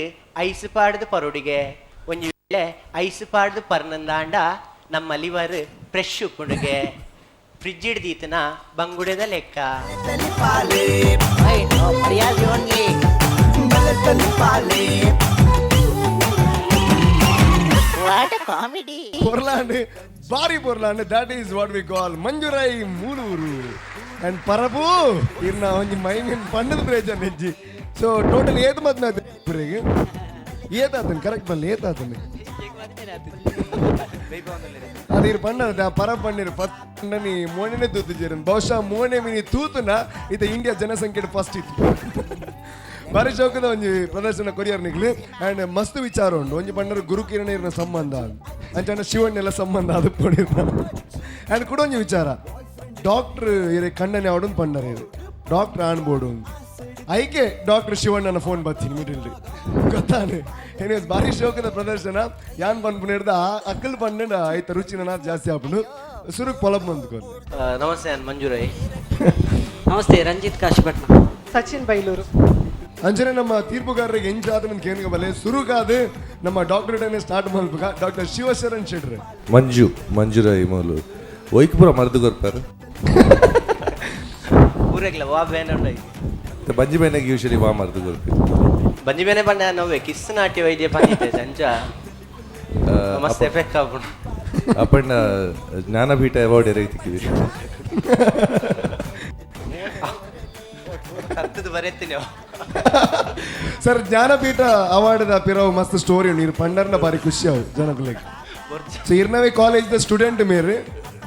ಐಸ್ ಪಾಡ್ದು ಪರುಡಿಗೆ. ಒಂಜಿ ವೇಳೆ ಐಸ್ ಪಾಡ್ದು ಪರ್ನಂದಾಂಡ ನಮ್ಮ ಲಿವರ್ ಫ್ರೆಶ್ ಉಪ್ಪುಂಡುಗೆ. ಫ್ರಿಜ್ ಹಿಡ್ದೀತನ ಬಂಗುಡೆದ ಲೆಕ್ಕ. ಪೊರ್ಲಾಂಡ್, ಬಾರಿ ಪೊರ್ಲಾಂಡ್. That is what we call Manjurai Mulur and ಪರಬು. ಇರ್ನ ಒಂಜಿ ಮೈಮಿನ್ ಪಂಡದ ಪ್ರಯೋಜನ ಹೆಜ್ಜಿ. ಸೊ ಟೋಟಲ್ ಏತ್ ಮದ್ಮೆ ಆತು? ಏತಾತನ್ ಕರೆಕ್ಟ್ ಬಲ್ಲಿ ಏತಾತನ್? ಅದು ಇರ್ ಪಂಡ ಪರ ಪಂಡಿರು ಪತ್ತನಿ ಮೋನೆನೆ ತೂತು ಜೇರನ್. ಬಹುಶಃ ಮೋನೆ ಮಿನಿ ತೂತುನ ಇತ್ತ ಇಂಡಿಯಾ ಜನಸಂಖ್ಯೆ ಫಸ್ಟ್ ಇತ್ತು. ಬಾರಿ ಶೋಕದ ಒಂಜಿ ಪ್ರದರ್ಶನ ಕೊರಿಯರ್ ನಿಕ್ಲು. ಅಂಡ್ ಮಸ್ತ್ ವಿಚಾರ ಉಂಡು. ಒಂಜಿ ಪಂಡರು ಗುರುಕಿರಣ ಇರ್ನ ಸಂಬಂಧ, ಅಂಚನ ಶಿವಣ್ಣೆಲ್ಲ ಸಂಬಂಧ ಅದು ಪೊಡಿರ್ನ. ಅಂಡ್ ಕೂಡ ಒಂಜಿ ವಿಚಾರ, ಡಾಕ್ಟರ್ ಇರೆ ಕಣ್ಣನೆ ಅವಡೊಂದು ಪಂಡರ್ ಇರು ಡಾಕ್ಟರ್ ಆನ್ಬೋಡು. ಐಕೆ ಡಾಕ್ಟರ್ ಶಿವಣ್ಣನ ಫೋನ್ ಬರ್ತೀನಿ ಮಿಡಿಲ್ ಗೊತ್ತಾನೆ. ಎನಿವೇಸ್, ಬಾರಿ ಶೋಕದ ಪ್ರದರ್ಶನ. ಯಾನ್ ಪನ್ಪುನೇರ್ದ ಅಕ್ಕಲ್ ಪಂಡ ಐತ ರುಚಿನ ಜಾಸ್ತಿ ಆಪುಂಡು. ಸುರುಕ್ ಪೊಲಬ್ ಮಂದ್ಕೊಂಡು. ನಮಸ್ತೆ, ನಾನು ಮಂಜುರೈ. ನಮಸ್ತೆ, ರಂಜಿತ್ ಕಾಶಿಪಟ್ನ. ಸಚಿನ್ ಬೈಲೂರು. ಅಂಚನೆ ನಮ್ಮ ತೀರ್ಪುಗಾರರಿಗೆ ಎಂಚಾದ ಕೇನ್ಗ ಬಲೆ. ಸುರುಕಾದ ನಮ್ಮ ಡಾಕ್ಟರೇಟ್ ಸ್ಟಾರ್ಟ್ ಮಲ್ಪುಗ ಡಾಕ್ಟರ್ ಶಿವಶರಣ್ ಶೆಟ್ರೆ. ಮಂಜು ಮಂಜುರೈ ಮೂಲು ಒಯ್ಕಪುರ ಮರ್ದು ಕೊರ್ಪಾರು. ಊರೆಗ್ಲ ವಾ ಬೇನೆ ಉಂಡು. ಬಂಜಿ ಬೇನೆಗೆ ಯೂಶಲಿ ವಾ ಮರ್ದು ಕೊರ್ಪಿ? ಬಂಜಿ ಬೇನೆ ಪಂಡ ನೋವೆ ಕಿಸ್ ನಾಟ್ಯ ವೈದ್ಯ ಪಂಡಿತೆ ಅಂಚ ಮಸ್ತ್ ಎಫೆಕ್ಟ್ ಆಪುಂಡು. ಅಪ್ಪಣ್ಣ ಜ್ಞಾನಪೀಠ ಅವಾರ್ಡ್ ಎರೆಗೆ ತಿಕ್ಕಿದಿರಿ? ಕತ್ತದು ಬರೆತ್ತೀನಿ. ಸರ್, ಜ್ಞಾನಪೀಠ ಅವಾರ್ಡ್ the ಪಿರವು ಮಸ್ತ್ ಸ್ಟೋರಿ ಉಂಡು. ಇರ್ ಪಂಡರ್ನ ಬಾರಿ ಖುಷಿ ಅವು ಜನಕುಲೆಗ್. ಸೊ ಇರ್ನವೇ ಕಾಲೇಜ್ the student ಮೇರ್.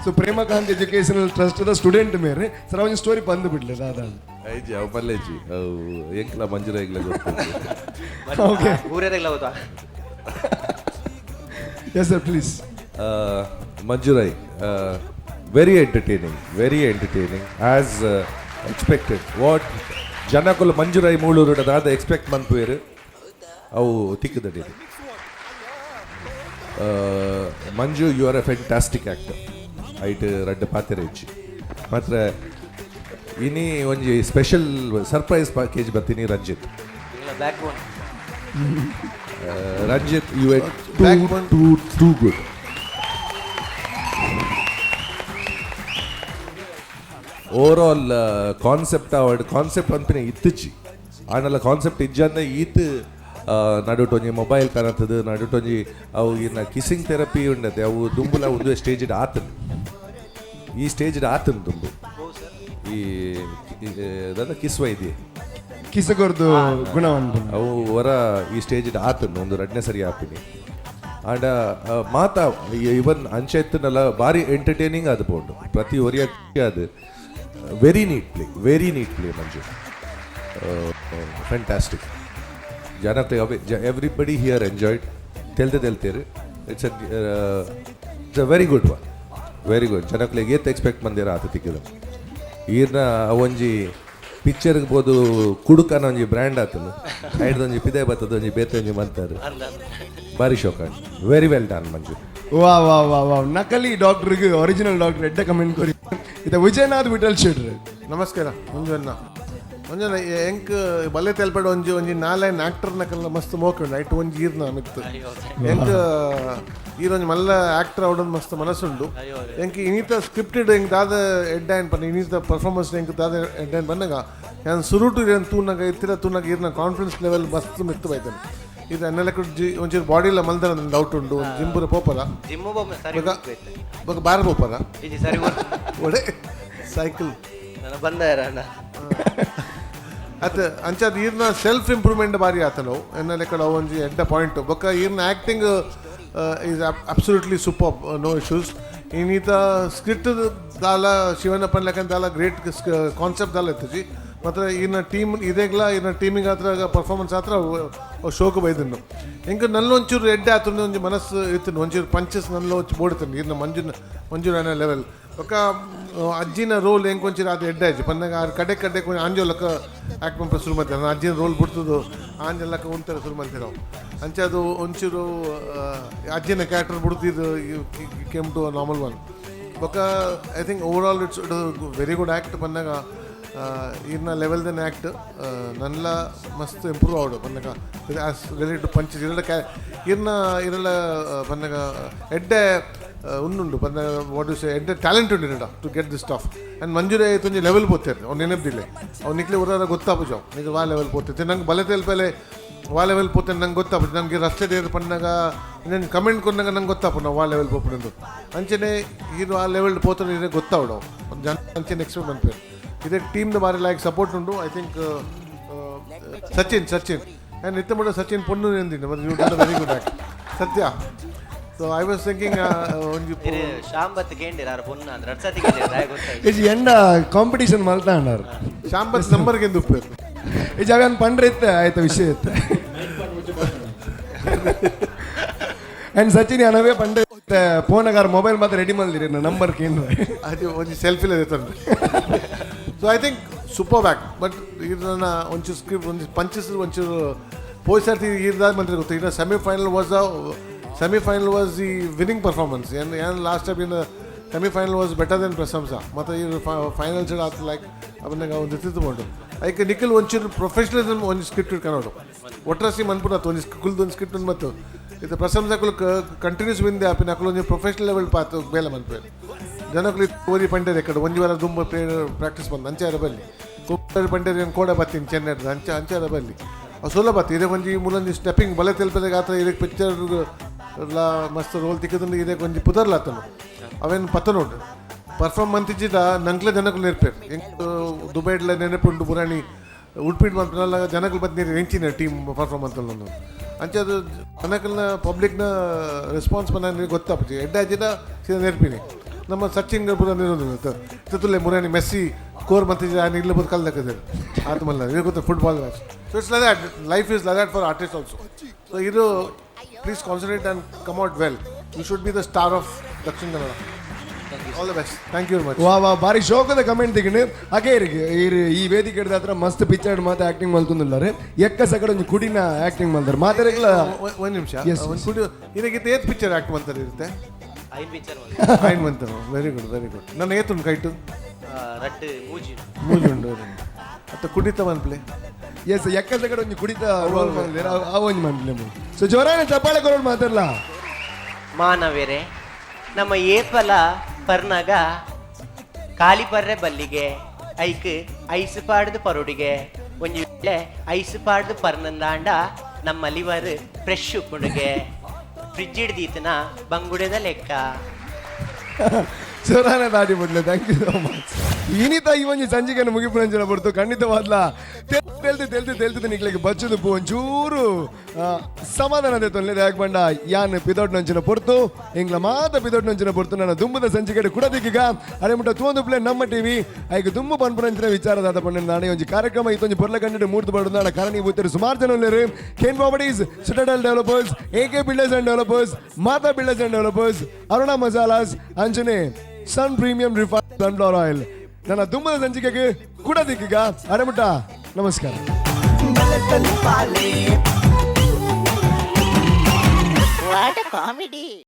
ಸೊ ಪ್ರೇಮಕಾಂತ್ ಎಜುಕೇಶನಲ್ ಟ್ರಸ್ಟ್ ದ ಸ್ಟೂಡೆಂಟ್ ಮೇರೆ. ಸರ್, ಅವನ ಸ್ಟೋರಿ ಬಂದು ಬಿಡ್ಲಿ ದಾದಾ. ಐಜಿ, ಅವು ಪಲ್ಲೇಜಿ, ಅವು ಎಂಕ್ಲ ಮಂಜುರಾಯಿಗ್ಲ ಗೊತ್ತು. ಓಕೆ. ಊರೇರೆಲ್ಲ ಹೋದ. Yes sir, please. Manjurai, very entertaining, very entertaining, as expected. What ಜನಕುಲು ಮಂಜುರೈ ಮೂಳೂರು ದಾದ ಎಕ್ಸ್ಪೆಕ್ಟ್ ಮನ್ಪುವೇರು, ಅವು ತಿಕ್ಕದಡಿ. ಮಂಜು, you are a fantastic actor. ಐಟ್ ರಡ್ಡ್ ಪಾತೆರ ಇಜ್ಜಿ. ಮಾತ್ರ ಇನಿ ಒಂಜಿ ಸ್ಪೆಷಲ್ ಸರ್ಪ್ರೈಸ್ ಪ್ಯಾಕೇಜ್ ಬರ್ತೀನಿ Ranjith. Back bone. Ranjit, you are too too too good. Overall concept award concept ಪನ್ಪಿನ ಇತ್ತುಚಿ. ಆಂಡಲ ಕಾನ್ಸೆಪ್ಟ್ ಇಜ್ಜಂದ ಈತ್ ನಡುಟು ಒಂಜಿ ಮೊಬೈಲ್ ಕನತದು, ನಡುಟು ಒಂಜಿ ಅವು ಇನ್ನ ಕಿಸ್ಸಿಂಗ್ ಥೆರಪಿ ಉಂಡತೆ. ಅವು ದುಂಬುಲ ಒಂದು ಸ್ಟೇಜ್ ಆತನ್, ಈ ಸ್ಟೇಜ್ ಆತನ್ ದುಂಬು ಈ ದಾದ ಕಿಸ್ವ ಇದೆಯೇ. ಕಿಸಗೊರ್ದು ಗುಣವನ್ನು. ಅವು ವರ ಈ ಸ್ಟೇಜ್ ಆತನ್ ಒಂದು ರಡ್ನೇ ಸರಿ ಆಪಿನಿ. ಆಂಡ ಮಾತ ಇವನ್ ಅಂಚ ಇತ್ತನಲ್ಲ, ಬಾರಿ ಎಂಟರ್ಟೈನಿಂಗ್ ಅದು ಪೋಂಡು. ಪ್ರತಿ ಒರಿಯ ಅದು very neat play, very neat play Manju, fantastic. ಜನತೆ, everybody here enjoyed. ತೆಲ್ತೆ ತೆಲ್ತೇರು. It's a very good one, very good. ಜನಕ್ಲೆಗ್ ಏತ್ ಎಕ್ಸ್ಪೆಕ್ಟ್ ಮಂದಿರ ಆತ ತಿಕ್ಕಿದ. ಈರ್ನ ಒಂಜಿ ಪಿಕ್ಚರ್ಗೆ ಬೋದು ಕುಡುಕನ ಒಂಜಿ ಬ್ರ್ಯಾಂಡ್ ಆತನು. ಐಡ್ದ ಒಂಜಿ ಪಿದೆ ಬತ್ತದ, ಒಂಜಿ ಬೇತೆ ಒಂಜಿ ಮಂತಾರು. ಬಾರಿ ಶೋಕ. ವೆರಿ ವೆಲ್ ಡನ್ ಮಂಜು. ವಾ ವಾ ವಾ ವಾ! ನಕಲಿ ಡಾಕ್ಟರ್ಗೆ ಒರಿಜಿನಲ್ ಡಾಕ್ಟರ್ ಎಡ್ಡ ಕಮೆಂಟ್ ಕೊರಿ. ಇದು ವಿಜಯನಾಥ್ ವಿಠಲ್ ಶೆಟ್ರ್. ನಮಸ್ಕಾರ ಮಂಜುವನ್ನ. ಮಂಜುನ, ಎಂಕ್ ಬಲ್ಲೆ ತೆಲ್ಪಡ ಒಂಜಿ ಒಂಜಿ ನಾಲೈನ್ ಆಕ್ಟರ್ ನಕಲ್ಲ ಮಸ್ತ್ ಮೋಕೆ ಉಂಡು. ಐಟ್ ಒಂಜಿ ಈರ್ನ ಮಿತ್ತು ಎಂಕ್ ಈರೊಂಜಿ ಮಲ್ಲ ಆಕ್ಟರ್ ಅವಡೊಂದು ಮಸ್ತ್ ಮನಸ್ಸುಂಡು. ಎಂಕ್ ಇನಿತ ಸ್ಕ್ರಿಪ್ಟೆಡ್ ಎಂಕ್ ದಾದ ಎಡ್ಡಾಯನ್ ಪನ್ನ, ಇನಿತ ಪರ್ಫಾರ್ಮೆನ್ಸ್ ಎಂಕ್ ದಾದ ಎಡ್ಡಾಯನ್ ಪನ್ನಗ, ಯಾನ್ ಸುರುಟು ಏನ್ ತೂನಗ ಇತ್ತಿರ ತೂನಗ ಈರ್ನ ಕಾನ್ಫಿಡೆನ್ಸ್ ಲೆವೆಲ್ ಮಸ್ತ್ ಮಿತ್ತು ಬೈತಾನೆ. ಇದು ಅನ್ನೆಲ್ಲ ಜಿ ಒಂಚೂರು ಬಾಡಿ ಎಲ್ಲ ಮಲ್ದರ ಡೌಟ್ ಉಂಡು. ಒಂದು ಜಿಮ್ ಪೂರ ಪೋಪರ? ಜಿಮ್ ಸರಿ. ಬೊಕ ಬೊಕ ಬಾರ ಪೋಪರ? ಇಜಿ, ಸರಿ. ಒಡೆ ಸೈಕಲ್? ನಾನು ಬಂದ ಅಣ್ಣ. ಅತ್ ಅಂಚಾದ ಈರ್ನ ಸೆಲ್ಫ್ ಇಂಪ್ರೂವ್ಮೆಂಟ್ ಬಾರಿ ಆತನವು ಎನ್ನ ಲೆಕ್ಕಡ ಒಂಜಿ ಎಡ್ಡ ಪಾಯಿಂಟ್. ಬೊಕ್ಕ ಈರ್ನ acting is absolutely super, no issues. ಇನ್ನೀತ script ದಾಲ ಶಿವನ ಪನ್ಲೆಕ್ಕ ದಾಲ ಗ್ರೇಟ್ ಕಾನ್ಸೆಪ್ಟ್ ದಾಲ ಇತ್ತಜಿ. ಮಾತ್ರ ಈರ್ನ ಟೀಮ್ ಇದೇಗ್ಲ ಈರ್ನ ಟೀಮಿಗೆ ಆತ್ರ ಪರ್ಫಾರ್ಮೆನ್ಸ್ ಆತ್ರ ಶೋಕ್ ಬೈದನ್ನು. ಎಂಕ್ ನಲ್ಲ ಒಂಚೂರು ಎಡ್ಡೆ ಆತಂದು ಒಂಜಿ ಮನಸ್ಸು ಇತ್ತು. ಒಂಚೂರು ಪಂಚಸ್ ನಲ್ಲ ಒಂಚು ಬೋಡ್ತಾನೆ ಈರ್ನ ಮಂಜುನ ಮಂಜುರಾನ ಲೆವೆಲ್. ಬೊಕ್ಕ ಅಜ್ಜಿನ ರೋಲ್ ಎಂಕ್ ಒಂಚೂರು ಅದು ಎಡ್ಡೆ ಆಯ್ತು ಪನ್ನಾಗ. ಆರು ಕಡೆ ಕಡೆ ಕೊಂಚ ಆಂಜೋಲಕ್ಕ ಆಕ್ಟ್ ಮನ್ಪರೆ ಶುರು ಮಾಡ್ತಾರೆ. ಅಜ್ಜಿನ ರೋಲ್ ಬಿಡ್ತದು ಆಂಜಲಕ್ಕ ಉಂತಾರೆ ಶುರು ಮಾಡ್ತಾರೆ ನಾವು. ಅಂಚೆ ಅದು ಒಂಚೂರು ಅಜ್ಜಿನ ಕ್ಯಾರೆಕ್ಟರ್ ಬಿಡ್ತಿದ್ದು ಕೇಮ್ ಟು ನಾರ್ಮಲ್ ಒನ್. ಬೊಕ್ಕ I think overall it's very good act ಪನ್ನಾಗ. ಈರ್ನ ಲೆವೆಲ್ ದನ್ ಆ್ಯಕ್ಟ್ ನನ್ಲ ಮಸ್ತ್ ಇಂಪ್ರೂವ್ ಆವಡು ಪನ್ನಗ ಆಸ್ ರಿಲೇಟೆಡ್ ಟು ಪಂಚ್. ಇರಲ್ಲ ಕ್ಯಾ ಇರ್ನ ಇರಲ್ಲ ಪನ್ನಗ ಎಡ್ಡೆ ಉಂಡುಂಡು ಪನ್ನ, what you say, ಎಡ್ಡೆ ಟ್ಯಾಲೆಂಟ್ ಉಂಡು ಇರಡ to get this stuff. And ಮಂಜುರೇ ಒಂಜಿ ಲೆವೆಲ್ ಪೋತೇರು. ಅವ್ನು ನೆನಪಿಲ್ಲ, ಅವ್ನು ನಿಕ್ಲೆ ಊರಾರ ಗೊತ್ತಾಪುಜ ನಿಗೆ ವಾ ಲೆವೆಲ್ ಪೋತೈತೆ. ನಂಗೆ ಬಲೆ ತೆಲ್ಪಲೆ ವಾ ಲೆವೆಲ್ ಪೋತೆ ನಂಗೆ ಗೊತ್ತಾಪುಜ. ನನಗೆ ರಸ್ತೆ ದೇರು ಪನ್ನಾಗ ನಾನು ಕಮೆಂಟ್ ಕೊನ್ನಾಗ ನಂಗೆ ಗೊತ್ತಾಪು ನಾವು ವಾ ಲೆವೆಲ್ ಪೋಪುನಂದು. ಅಂಚನೆ ಇದು ಆ ಲೆವೆಲ್ ಪೋತಾರೆ ಇದೇ ಗೊತ್ತಾವಡು ಒಂದು ಜನ. ಅಂಚನೆ ಎಕ್ಸ್ಪೆಕ್ಟ್ ಮನ್ಪೇರು. ಇದೇ ಟೀಮ್ದ ಬಾರಿ ಲೈಕ್ ಸಪೋರ್ಟ್ ಉಂಡು. I think Sachin Sachin and ನಿತ್ಯ ಮುಡ ಸಚಿನ್ ಪೊಣ್ಣು ಎಂದಿನ ಮತ್ತು you done very good act Satya. So I was thinking ಒಂಜಿ ಶಾಂಬತ್ ಕೇಂಡಿರ ಆರ್ ಪೊನ್ನ ಅಂದ್ರೆ ರಡ್ಸತಿ ಕೇಂಡಿರ ಗೊತ್ತಾಯ್ತು. ಇಜ್ ಎಂಡ ಕಾಂಪಿಟೇಷನ್ ಮಲ್ತಾ ಅಣ್ಣಾರ್. ಶಾಂಬತ್ ನಂಬರ್ಗೆ ಎಂದು ಉಪ್ಪೇರು. ಇಜ್ ಅವನ್ ಪಂಡ್ರೆ ಇತ್ತೆ ಆಯ್ತು ವಿಷಯ ಇತ್ತೆ. ಅಂಡ್ ಸಚಿನ್ ಅನವೇ ಪಂಡ್ರೆ ಇತ್ತೆ ಪೋನಗಾರ ಮೊಬೈಲ್ ಮಾತ್ರ ರೆಡಿ ಮಲ್ದಿರಿ ನಂಬರ್ ಕೇಂದ್ರ. ಅದು ಒಂಜಿ ಸೆಲ್ಫಿಲ ತಂದ್ರೆ. So I think super act, but ಇದನ್ನ ಒಂಚೂರು ಸ್ಕ್ರಿಪ್ಟ್ ಒಂಜಿ ಪಂಚಸ್ ಒಂಚೂರು ಪೋಯ್ ಸರ್ತಿ ಈರ್ದಾದ ಮಂತ್ರಿ ಗೊತ್ತು. ಇನ್ನು semifinal was the winning performance. ಏನು ಏನು last time in semifinal was better than ಪ್ರಶಂಸಾ. ಮತ್ತು ಈ ಫೈನಲ್ಸ್ ಆತ ಲೈಕ್ ಅವನ್ನಾಗ ಒಂದು ಇತ್ತಿತ್ತು. ಐಕ್ ನಿಖಿಲ್ ಒಂಚೂರು ಪ್ರೊಫೆಷನಲಿಸಮ್ ಒಂಜಿ ಸ್ಕ್ರಿಪ್ಟ್ ಕನ್ನಡ ಒಟ್ರಾಸಿ ಮನ್ಪುನ ಒಂಜಿ ಕುಲ್ದು ಒಂದು ಸ್ಕ್ರಿಪ್ಟ್. ಮತ್ತು ಇದು ಪ್ರಶಂಸಕುಲು ಕಂಟಿನ್ಯೂಸ್ ವಿನ್ ಆಪಿನ ಅಕುಲು ಒಂಜಿ ಪ್ರೊಫೆಷನಲ್ ಲೆವೆಲ್ ಪಾತ್ ಬೇಲೆ ಮನ್ಪೇರು. ಜನಕುಲು ಓರಿ ಪಂಡೇರಿ ಎಕ್ಕಡೆ ಒಂಜಿ ವಾರ ದುಂಬ ಪ್ರಾಕ್ಟೀಸ್ ಬಂದು ಅಂಚಾರ ಬಲ್ಲಿ ಕುಕ್ಕರ್ ಪಂಡೇರಿ ಕೋಡ ಬತ್ತೀನಿ ಚೆನ್ನೈ ಅಂಚ ಅಂಚಾರ ಬಲ್ಲಿ. ಅವು ಸುಲಭ ಬತ್ತಿ. ಇದೇ ಒಂಜಿ ಮೂಲೊಂಜಿ ಸ್ಟೆಪ್ಪಿಂಗ್ ಬಲೆ ತೆಲ್ಪದ ಗಾತ್ರ. ಇದಕ್ಕೆ ಪಿಕ್ಚರ್ ಲಾ ಮಸ್ತ್ ರೋಲ್ ತಿಕ್ಕದಂದ್ರೆ ಇದಕ್ಕೆ ಒಂಜಿ ಪುದರ್ಲಾತನು ಅವೇನು ಪತ್ತನೋಡು ಪರ್ಫಾರ್ಮ್ ಮಂತಿಜ್ಜಿಡ ನಂಕ್ಲೆ ಜನಕುಲು ನೆರ್ಪೇರು. ಎಂಕ್ ದುಬೈಡ್ಲ ನೆನಪುಂಡು, ಪುರಾಣಿ ಉಡುಪಿಡ್ ಮಲ್ಪನಲ್ಲ ಜನಕುಲು ಬತ್ ನೀರು ಎಂಚಿನ ಟೀಮ್ ಪರ್ಫಾರ್ಮ್ ಅಂತ. ಅಂಚ ಅದು ಜನಕಲ್ನ ಪಬ್ಲಿಕ್ನ ರೆಸ್ಪಾನ್ಸ್ ಬಂದ ಗೊತ್ತಾಪುಜಿ. ಎಡ್ಡೆ ಅಜ್ಜಿಡ ಸೀದಾ ನೆರ್ಪಿನಿ. ನಮ್ಮ ಸಚಿನ್ ಪೂರ ನಿರೋದು ತುಲೆ ಮುರಾನಿ ಮೆಸ್ಸಿ ಕೋರ್ ಮತ್ತೆ ಆನೆ ಇಲ್ಲ ಬದು ಕಲ್ದಕ್ಕದೆ ಆತ ಮಲ್ಲ ಇದು ಗೊತ್ತ football match. So it's like that, life is like that for artist also. So ಇದು please concentrate and come out well. You should be the star of Dakshina Kannada. All the best, thank you very much. ವಾ ವಾ, ಬಾರಿ ಶೋಕದ ಕಮೆಂಟ್ ತಿಕ್ಕಂಡು. ಅಕೆ ಇರಿಗೆ ಇರು ಈ ವೇದಿಕೆ ಹಿಡ್ದ ಹತ್ರ ಮಸ್ತ್ ಪಿಕ್ಚರ್ ಮಾತ್ರ ಆಕ್ಟಿಂಗ್ ಮಲ್ತೊಂದುಲ್ಲಾರೆ. ಎಕ್ಕ ಸಕಡ ಒಂಜಿ ಕುಡಿನ ಆಕ್ಟಿಂಗ್ ಮಲ್ತಾರೆ ಮಾತಾಡಕ್ಲ. ಒಂದು ನಿಮಿಷ. Yes. ಒಂದು ಕುಡಿ ಇದಕ್ಕಿಂತ ಏತ್ ಪಿಕ್ಚರ್ ಆಕ್ಟ್ ಮಂತಾರೆ ಇರುತ್ತೆ? ಐನ್ ಪಿಕ್ಚರ್. ಐನ್ ಮಂತಾರೆ. Very good, very good. ನನ್ನ ಏತುಂಡು ಕೈಟು? ರಡ್ಡು ಮೂಜಿ. ಮೂಜಿ ಉಂಡು. ಅತ್ತ ಕುಡಿತ ಮನ್ಪ್ಲೆ. ಎಸ್, ಎಕ್ಕ ಸಕಡ ಒಂಜಿ ಕುಡಿತ ರೋಲ್ ಮಲ್ದೇರ್ ಆ ಒಂಜಿ ಮನ್ಪ್ಲೆ. ಸೊ ಜೋರಾನ ಚಪ್ಪಾಳೆ ಕೊರೋಡು ಮಾತಾಡ್ಲಾ. ಮಾನವೇರೆ, ನಮ್ಮ ಏಪಲ ಪರ್ನಾಗ ಕಾಲಿ ಪರ್ರೆ ಬಲ್ಲಿಗೆ, ಐಕ್ ಐಸ್ ಪಾಡ್ದು ಪರೋಡಿಗೆ. ಒಂಜಿ ವೇಳೆ ಐಸ್ ಪಾಡ್ದು ಪರ್ನಂದಾಂಡ ನಮ್ಮ ಲಿವರ್ ಫ್ರೆಶ್ ಉಪ್ಪುಂಡುಗೆ. ಫ್ರಿಜ್ ಹಿಡ್ದೀತನ ಬಂಗುಡೆದ ಲೆಕ್ಕ. ಜೋರಾನ ದಾಟಿ ಬಿಡ್ಲೆ. Thank you so much. ಇನಿತ ಈ ಒಂಜಿ ಸಂಜಿಕೆನ ಮುಗಿಪುನಂಚಿನ ಬಡ್ತು ಖಂಡಿತವಾದ್ಲ ತೆಲ್ತು ತೆಲ್ತು ತೆಲ್ತು ನಿಕ್ಲೆಗ್ ಬಚ್ಚುದು ಪೂ ಒಂಚೂರು ಸಮಾಧಾನ ತೊಂದರೆ ಯಾಕೆ ಬಂಡ ಯಾನ್ ಪಿದೊಡ್ ನಂಚಿನ ಪೊರ್ತು ಎಂಗ್ಲ ಮಾತ ಪಿದೊಡ್ ನಂಚಿನ ಪೊರ್ತು ನನ್ನ ದುಂಬುದ ಸಂಚಿಕೆಡ್ ಕುಡ ದಿಕ್ಕಿಗ. ಅರೆ ಮುಟ್ಟ ತೂವೊಂದು ಪ್ಲೇ ನಮ್ಮ ಟಿವಿ. ಐಕ್ ದುಂಬು ಪನ್ಪುನಂಚಿನ ವಿಚಾರದಾದ ಪಂಡ ನಾನೇ ಒಂಜಿ ಕಾರ್ಯಕ್ರಮ ಇತ್ತೊಂಜಿ ಪೊರ್ಲ ಕಂಡಿಡ್ ಮೂರ್ತು ಬಡುಂದಾಡ ಕಾರಣ ಬೂತರು ಸುಮಾರು ಜನ ಉಲ್ಲೆರ್. Ken Properties, Citadel Developers, A K Builders and Developers, Mata Builders and Developers, Aruna Masalas, ಅಂಚನೆ Sun Premium refine sunflower oil. ನನ್ನ ದುಂಬದ ಸಂಚಿಕೆಗೆ ಕೂಡ ದಿಕ್ಕಿಗ. ಅರೆಮುಟ್ಟ ನಮಸ್ಕಾರ. What comedy.